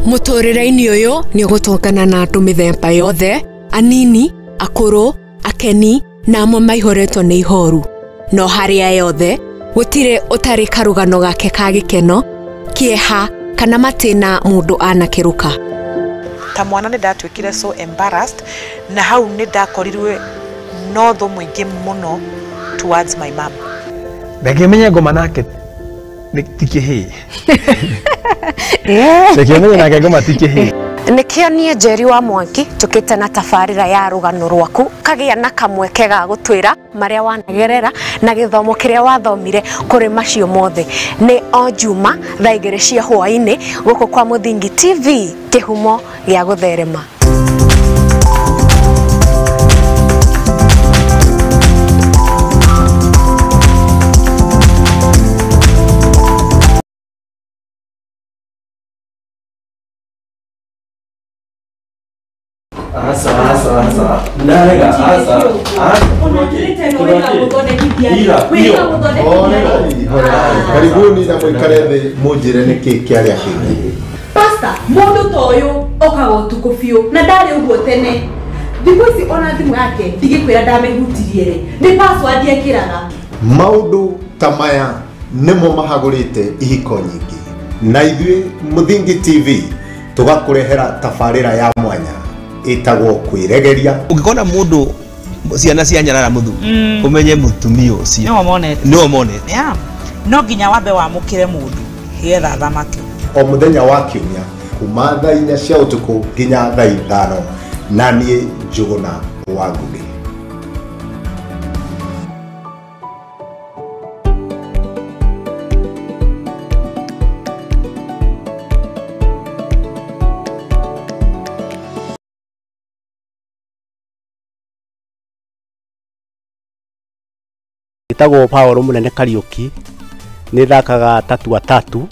Mũtũrĩre-inĩ ũyũ nĩ ũgũtũngana na andũ mĩthemba yothe, anini, akũrũ, akeni na amwe maihũrĩtwo nĩ ihoru. No harĩ yothe, gũtirĩ ũtarĩ karũgano gake ka gĩkeno, kĩeha kana matĩna mũndũ anakĩrũka. Ta mwana nĩ ndatuĩkire so embarrassed na hau nĩ ndakorirwe no thũ mũingĩ mũno towards my mom. Ndangĩmenya ngoma nake nĩ ti kĩhĩĩ. Ndangĩmenya nake ngoma ti kĩhĩĩ. Nĩkĩo niĩ Njeri wa Mwangi tũkĩte na tabarĩra ya rũgano rwaku kagĩa na kamweke ga gũtwĩra marĩa wanagerera na gĩthomo kĩrĩa wathomire kũrĩ macio mothe. Nĩ o Juma thaa 2 cia hwaĩ-inĩ gũkũ kwa Mũthingi TV, kĩhumo gĩa gũtherema. Asa, asa, asa. Ndarega, asa. Karibuni na mwikare thĩ mũnjĩre nĩkĩ kĩarĩa kĩngĩ. Pastor, mũndũ ta ũyũ okaga ũtukũ biũ na ndarĩ ũguo tene. Thikũ ici ona thimũ yake ndigĩkwĩra ndamĩhutirie rĩ, nĩ password ekĩraga. Maũndũ ta maya nĩmo mahagũrĩte ihiko nyingĩ. Na ithuĩ Mũthingi TV tũgakũrehera tabarĩra ya mwanya ĩtagwo kwĩregeria. Ũngĩkona mũndũ ciana cia nyarara mũthuri ũmenye mũtumia ũcio nĩwe monete. Yeah. No nginya wambe wamũkĩre mũndũ getha thamaki. O mũthenya wa kiumia kuma thaa 4 cia ũtukũ nginya thaa 5 na niĩ Njũgũna wa Ngũgĩ. Njĩtagwo Paul Mũnene Kariũki, nĩ thakaga tatua tatu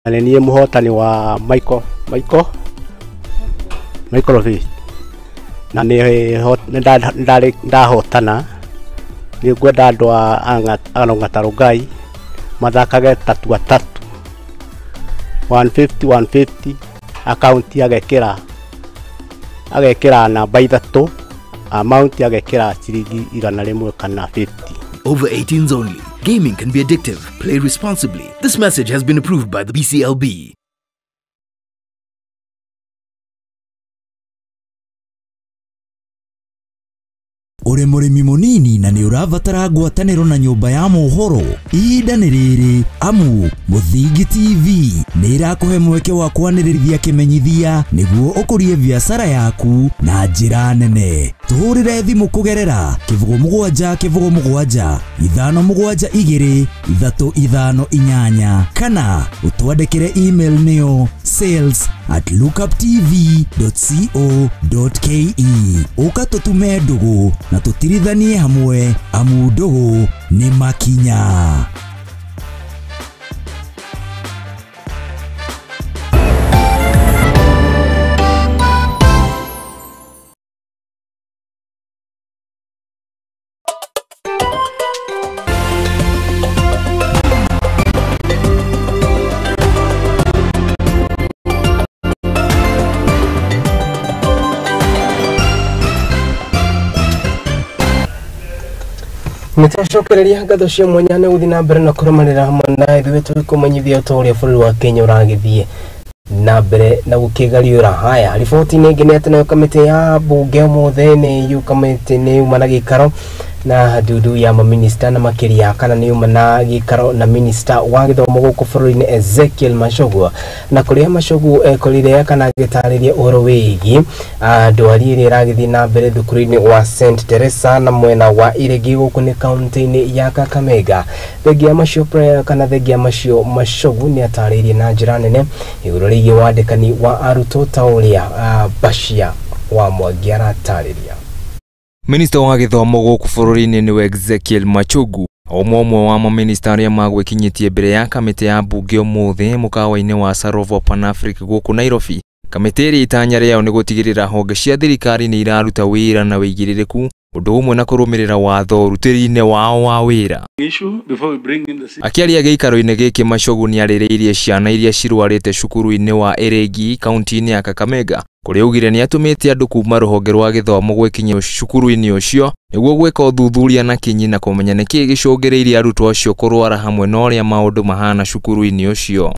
na nĩ niĩ mũhotani wa Michael Fish, na nĩ ndahotana. Nĩ ngwenda andũ a Ongata Rongai mathakage tatua tatu 150 150 akaunti agekĩra namba 3 amount agekĩra ciringi 100 kana 50. Over 18s only. Gaming can be addictive. Play responsibly. This message has been approved by the BCLB. Ũrĩ mũrĩmi mũnini na nĩ ũrabatara ngwatanĩro na nyũmba ya mohoro, ihinda nĩ rĩrĩ amu Mũthingi TV nĩ ĩrakũhe mweke wa kwanĩrĩria kĩmenyithia nĩguo ũkũrie biacara yaku na njĩra nene. Tũhũrĩre thimũ kũgerera 07 07 572 358 kana ũtwandĩkĩre email nĩyo sales@lookuptv.co.ke. Ũka tũtume ndũgũ na tũtirithanie hamwe amu ndũgũ nĩ makinya. Nĩtwacokereria ngatho cia mwanya nĩ gũthiĩ na mbere na kũrũmanĩra hamwe na ithuĩ tũkũmenyithia ũta ũrĩa bũrũri wa Kenya ũragĩthiĩ na mbere na gũkĩgariũra. Haya, riboti-inĩ ĩngĩ nĩ atĩ nayo kamĩtĩ ya mbunge ũmũthĩ nĩ kamĩtĩ nĩ yuma na gĩikaro na ndundu ya maminista na makĩria kana nĩ yuma na gĩikaro na minista wa gĩthomo gũkũ bũrũri-inĩ Ezekiel Machogu, na kũrĩa Machogu ekorire kana agĩtarĩria ũhoro wĩgiĩ ndwari ĩrĩa ĩragĩthiĩ na mbere thukuru-inĩ wa St Teresa na mwena wa Iregi gũkũ nĩ kaunti-inĩ ya Kakamega. Thengia macio kana thengia macio Machogu nĩ atarĩirie na njĩra nene igũrũ rĩgiĩ wandĩkani wa arutwo ta ũrĩa Bashia wa Mwangi aratarĩria. Minista wa gĩthomo gũkũ bũrũri-inĩ nĩwe Ezekiel Machogu, ũmwe ũmwe wa maminista arĩa magwĩkinyĩtie mbere ya kamĩtĩ ya mbunge ũmũthĩ mũkawa-inĩ wa Sarovo Pan Africa gũkũ Nairobi. Kamĩtĩ ĩrĩa itanya rĩao nĩ gũtigĩrĩra honge cia thirikari nĩ iraruta wĩra na wĩigĩrĩrĩku ũndũ ũmwe na kũrũmĩrĩra watho ũrutĩri-inĩ wao wa wĩra. Akĩaria gĩikaro-inĩ gĩkĩ Machogu nĩarĩrĩirie ciana iria cirwarĩte cukuru-inĩ wa Eregi kaunti-inĩ ya Kakamega kũrĩa augire nĩatũmĩte andũ kuma rũhonge rwa gĩthomo gwĩkinyia cukuru-inĩ ũcio nĩguo gwĩka ũthuthuria na kinyi na kũmenya nĩkĩĩ gĩcũngĩrĩirie arutwo acio kũrwara hamwe na ũrĩa maũndũ mahana cukuru-inĩ ũcio.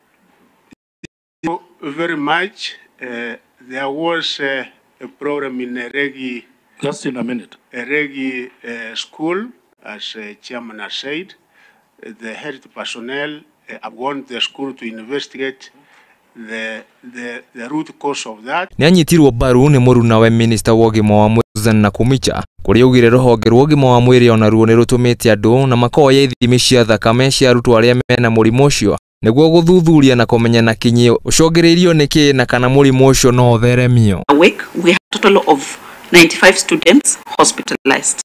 Very much. There was a problem in Eregi. Just in a minute. Eregi school, as chairman has said, the health personnel have gone to the school to investigate the root cause of that. Nĩanyitirwo mbaru nĩ mũrunawe minista wa ũgima wa mwĩrĩ Susan Nakhumicha kũrĩa augire rũhonge rwa ũgima wa mwĩrĩ onaruo nĩrũtũmĩte andũ na makoya ithimi cia thakame cia arutwo arĩa mena mũrimũ ũcio nĩguo gũthuthuria na kũmenya na kinyi ũcũngĩrĩirio nĩkĩ na kana mũrimũ ũcio no ũtheremio. A week we have a total of 95 students hospitalized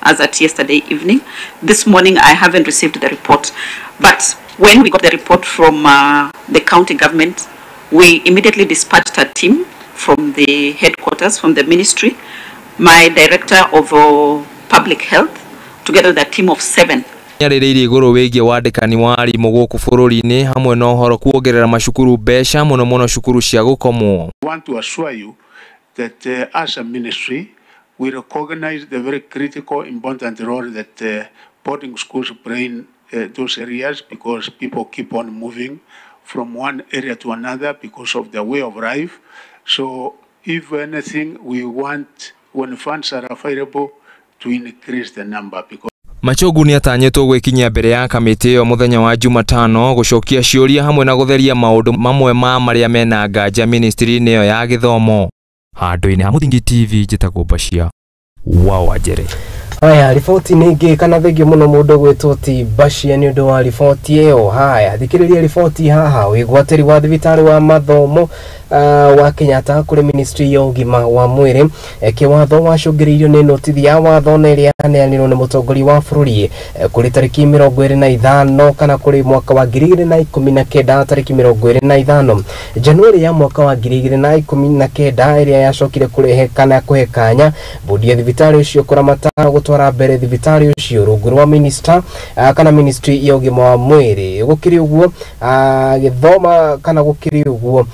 as at yesterday evening. This morning I haven't received the report, but when we got the report from the county government, we immediately dispatched a team from the headquarters, from the ministry, my director of public health, together with a team of 7. Nĩarĩrĩirie igũrũ wĩgiĩ wandĩkani wa arimũ gũkũ bũrũri-inĩ hamwe na ũhoro kuongerera macukuru mbeca mũno mũno cukuru cia gũkomwo. I want to assure you that as a ministry we recognize the very critical important role that boarding schools play in those areas, because people keep on moving from one area to another because of their way of life. So if anything, we want, when funds are available, to increase the number. Because Machogu nĩatanyĩtwo gwĩkinyia mbere ya kamĩtĩ ĩyo mũthenya wa Jumatano gũcokia ciũria hamwe na gũtheria maũndũ mamwe ma marĩa mena nganja ministry-inĩ ĩyo ya gĩthomo. Handũ-inĩ ha Mũthingi TV njĩtagwo Bashia wa Wanjere. Haya, riboti nĩ ingĩ kana thengio mũno mũndũ gwĩtwo ti Bashia nĩ ũndũ wa riboti ĩyo. Haya, thikĩrĩria riboti haha. Wĩgwatĩri wa thibitarĩ wa mathomo wa Kenyatta kũrĩ ministry ya ũgima wa mwĩrĩ kĩwatho wacũngĩrĩirio nĩ notithi ya watho na ĩrĩa yaneanirwo nĩ mũtongoria wa bũrũri kũrĩ tarĩki 25 kana kũrĩ mwaka wa 2019 tarĩki 25 Januari ya mwaka wa 2019 ĩrĩa yacokire kũrehe kana kũhe kanya bodi ya thibitarĩ ũcio kũramata gũtwara mbere thibitarĩ ũcio rungu rwa minister kana ministry ya ũgima wa mwĩrĩ. Gũkĩrĩ ũguo gĩthoma kana gũkĩrĩ ũguo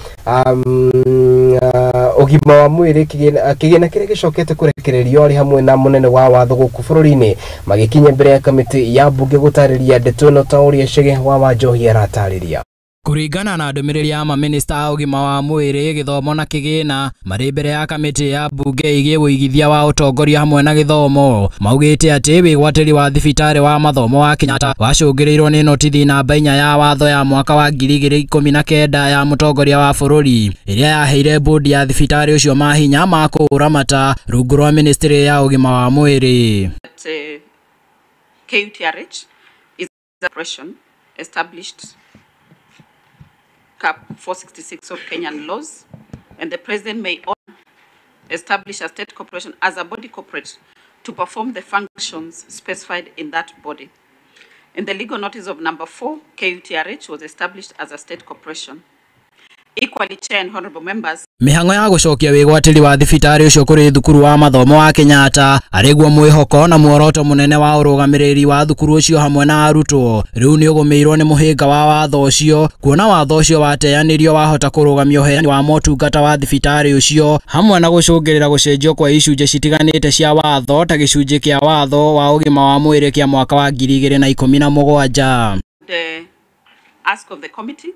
ũgima wa mwĩrĩ kĩgĩna kĩrĩa gĩcokete kũrekererio arĩ hamwe na mũnene wa watho gũkũ bũrũri-inĩ magĩkinya mbere ya kamĩtĩ ya mbunge gũtarĩria ndeto ĩno ta ũrĩa Chege wa Wanjohi aratarĩria. Kũringana na ndũmĩrĩri ya mamĩnĩsta a ũgima wa mwĩrĩ gĩthomo na kĩgĩna marĩ mbere ya kamĩtĩ ya mbunge ĩgiĩ ũigithia wa ũtongoria hamwe na gĩthomo maugĩte atĩ wĩgwatĩri wa thibitarĩ wa mathomo wa Kenyatta wacũngĩrĩirwo nĩ notithi namba 4 ya watho ya mwaka wa 2019 ya mũtongoria wa bũrũri ĩrĩa yaheire bodi ya thibitarĩ ũcio mahinya ma kũũramata rungu rwa ministry ya ũgima wa mwĩrĩ. KUTRH is a corporation established Cap 466 of Kenyan laws, and the president may establish a state corporation as a body corporate to perform the functions specified in that body. In the legal notice of number 4, KUTRH was established as a state corporation. Equally, Chair and honorable members, Mihango ya gũcokia wĩgwatĩri wa thibitarĩ ũcio kũrĩ thukuru wa mathomo wa Kenyatta arĩguo mwĩhoko na muoroto mũnene wa ũrũgamĩrĩri wa thukuru ũcio hamwe na arutwo rĩu nĩ ũgũmĩirwo nĩ mũhĩnga wa watho ũcio kuona watho ũcio wateanĩrio wahota kũrũgamia ũheani wa motungata wa thibitarĩ ũcio hamwe na gũcũngĩrĩra gũcenjio kwa icunjĩ citiganĩte cia watho ta gĩcunjĩ kĩa watho wa ũgima wa mwĩrĩ kĩa mwaka wa 2017. The ask of the committee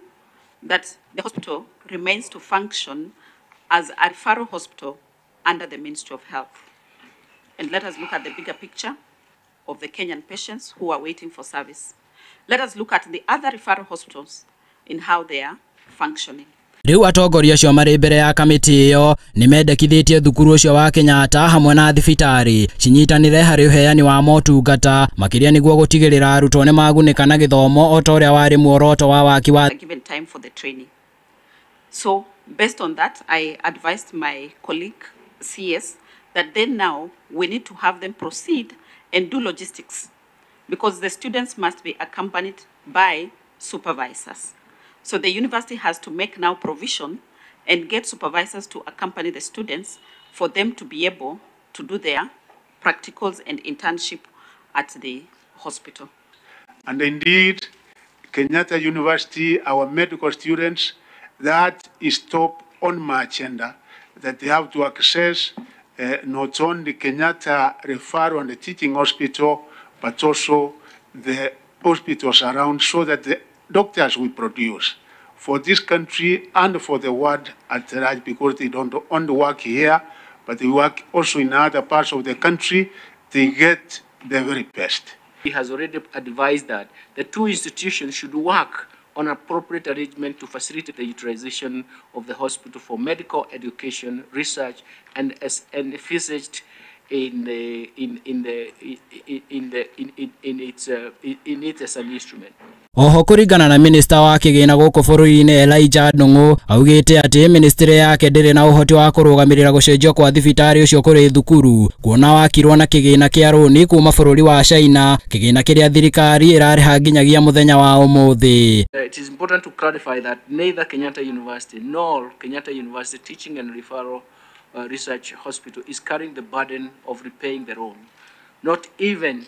that the hospital remains to function as a referral hospital under the Ministry of Health. And let us look at the bigger picture of the Kenyan patients who are waiting for service. Let us look at the other referral hospitals in how they are functioning. Rĩu atongoria acio marĩ mbere ya kamĩtĩ ĩyo nĩ mendekithĩtie thukuru ũcio wa Kenyatta hamwe na thibitarĩ cinyitanĩre harĩ ũheani wa motungata makĩria nĩguo gũtigĩrĩra arutwo nĩ magunĩka na gĩthomo o ta ũrĩa warĩ muoroto wa waki wa given time for the training. So based on that, I advised my colleague CS that then now we need to have them proceed and do logistics because the students must be accompanied by supervisors. So the university has to make now provision and get supervisors to accompany the students for them to be able to do their practicals and internship at the hospital. And indeed, Kenyatta University, our medical students, that is top on my agenda, that they have to access not only Kenyatta Referral and the teaching hospital, but also the hospitals around, so that the doctors we produce for this country and for the world at large, because they don't only work here, but they work also in other parts of the country, they get the very best. He has already advised that the two institutions should work on appropriate arrangement to facilitate the utilization of the hospital for medical education, research, and as envisaged in the in in the in the in in, in its in it as an instrument. Oho kũringana na minista wa kĩgĩna gũkũ bũrũri-inĩ Elijah Ndung'u augĩte atĩ ministry yake ndĩrĩ na ũhoti wa kũrũgamĩrĩra gũcenjio kwa thibitarĩ ũcio kũrĩ thukuru kuona wakirwo na kĩgĩna kĩa rũni kuma bũrũri wa China, kĩgĩna kĩrĩa thirikari ĩrarĩha nginyagia mũthenya wa ũmũthĩ. It is important to clarify that neither Kenyatta University nor Kenyatta University Teaching and Referral Research Hospital is carrying the burden of repaying the loan. Not even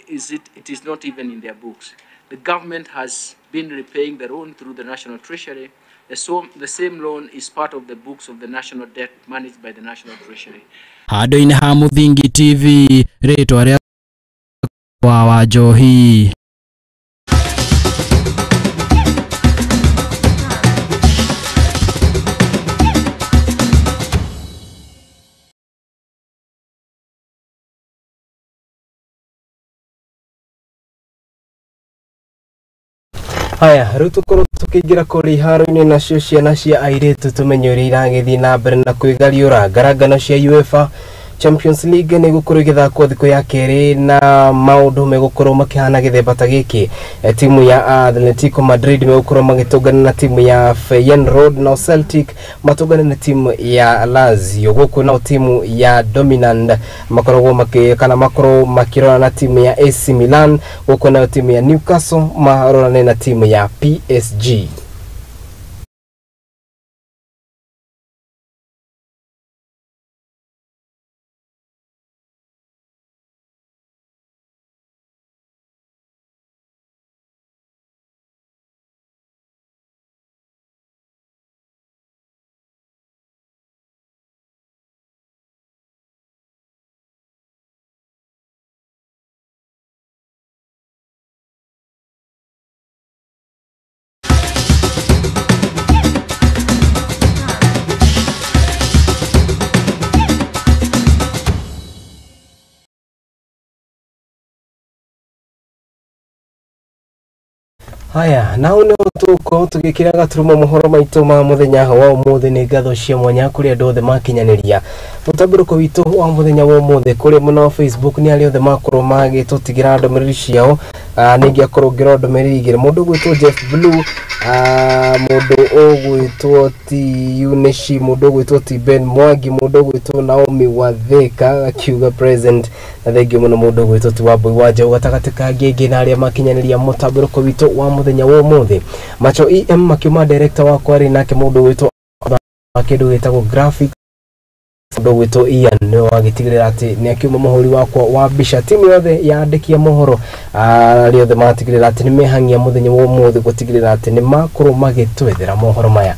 is it, it is not even in their books. The government has been repaying the loan through the National Treasury. The same loan is part of the books of the national debt managed by the National Treasury. Handũ-inĩ ha Mũthingi TV, rĩtwa rĩa wa Njohi. Haya, rĩu tũkorwo tũkĩingĩra kũrĩa iharo-inĩ nacio ciana cia airĩtu tũmenye ũrĩa iragĩthiĩ na mbere na kwĩgariũra. Ngarangano cia UEFA Champions League nĩ gũkorwo ĩgĩthakwo thikũ ya kerĩ na maũndũ megũkorwo makĩhana gĩthemba ta gĩkĩ. Timu ya Atletico Madrid megũkorwo magĩtũngana na timu ya Feyenoord, nao Celtic matũngane na timu ya Lazio. Gũkũ nao timu ya Dominant makoragwo makĩ kana makorwo makĩrora na timu ya AC Milan, gũkũ nayo timu ya Newcastle marorane na timu ya PSG. Haya, nao nĩ tũgũkorwo tũgĩkĩra gaturumo mohoro maitũ ma mũthenya wa ũmũthĩ. Nĩ ngatho cia mwanya kũrĩ andũ othe makinyanĩria mũtambũrũko witũ wa mũthenya wa ũmũthĩ kũrĩ mwena wa Facebook. Nĩ arĩa othe makorwo magĩtũtigĩra ndũmĩrĩri ciao. Nĩ ingĩakorwo ngĩrora ndũmĩrĩri igĩrĩ, mũndũ ũgwĩtwo Jeff Blue, mũndũ ũgwĩtwo T Unishi, mũndũ ũgwĩtwo T Ben Mwangi, mũndũ ũgwĩtwo Naomi Watheka akiuga present, na thengio mũno mũndũ ũgwĩtwo T Wambui wa Njaũ gatagatĩ ka ngĩngĩ na arĩa makinyanĩria mũtambũrũko witũ wa mũthenya wa ũmũthĩ. Macho EM makiuma director wakwa rĩ nake mũndũ ũgwĩtwo kĩndũ gĩtagwo graphics, mũndũ ũgwĩtwo Ian nĩwe wagĩtigĩrĩra atĩ nĩ akiuma mũhũri wakwa wa mbica. Timu yothe ya andĩki a mohoro arĩa othe matigĩrĩra atĩ nĩ mehang'ia mũthenya wa ũmũthĩ gũtigĩrĩra atĩ nĩ makorwo magĩtwethera mohoro maya.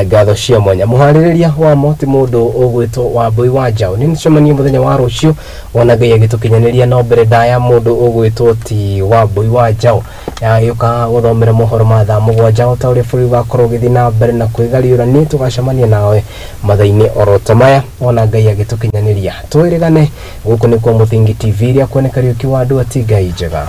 Ngatho cia mwanya. Mũharĩrĩria wamo ti mũndũ ũgwĩtwo Wambui wa Njaũ. Nĩ nĩcemanie mũthenya wa rũciũ wona Ngai agĩtũkinyanĩria, no mbere ndaya mũndũ ũgwĩtwo ti Wambui wa Njaũ agĩũka gũthomera mohoro ma thaa 7 o ta ũrĩa bũrũri wakorwo ũgĩthiĩ na mbere na kwĩgariũra. Nĩ tũgacemania nawe mathaa-inĩ oro ta maya wona Ngai agĩtũkinyanĩria. Twĩrĩgane gũkũ nĩkuo Mũthingi TV ĩrĩa kuoneka Kariũki wa andũ ati Ngai njega.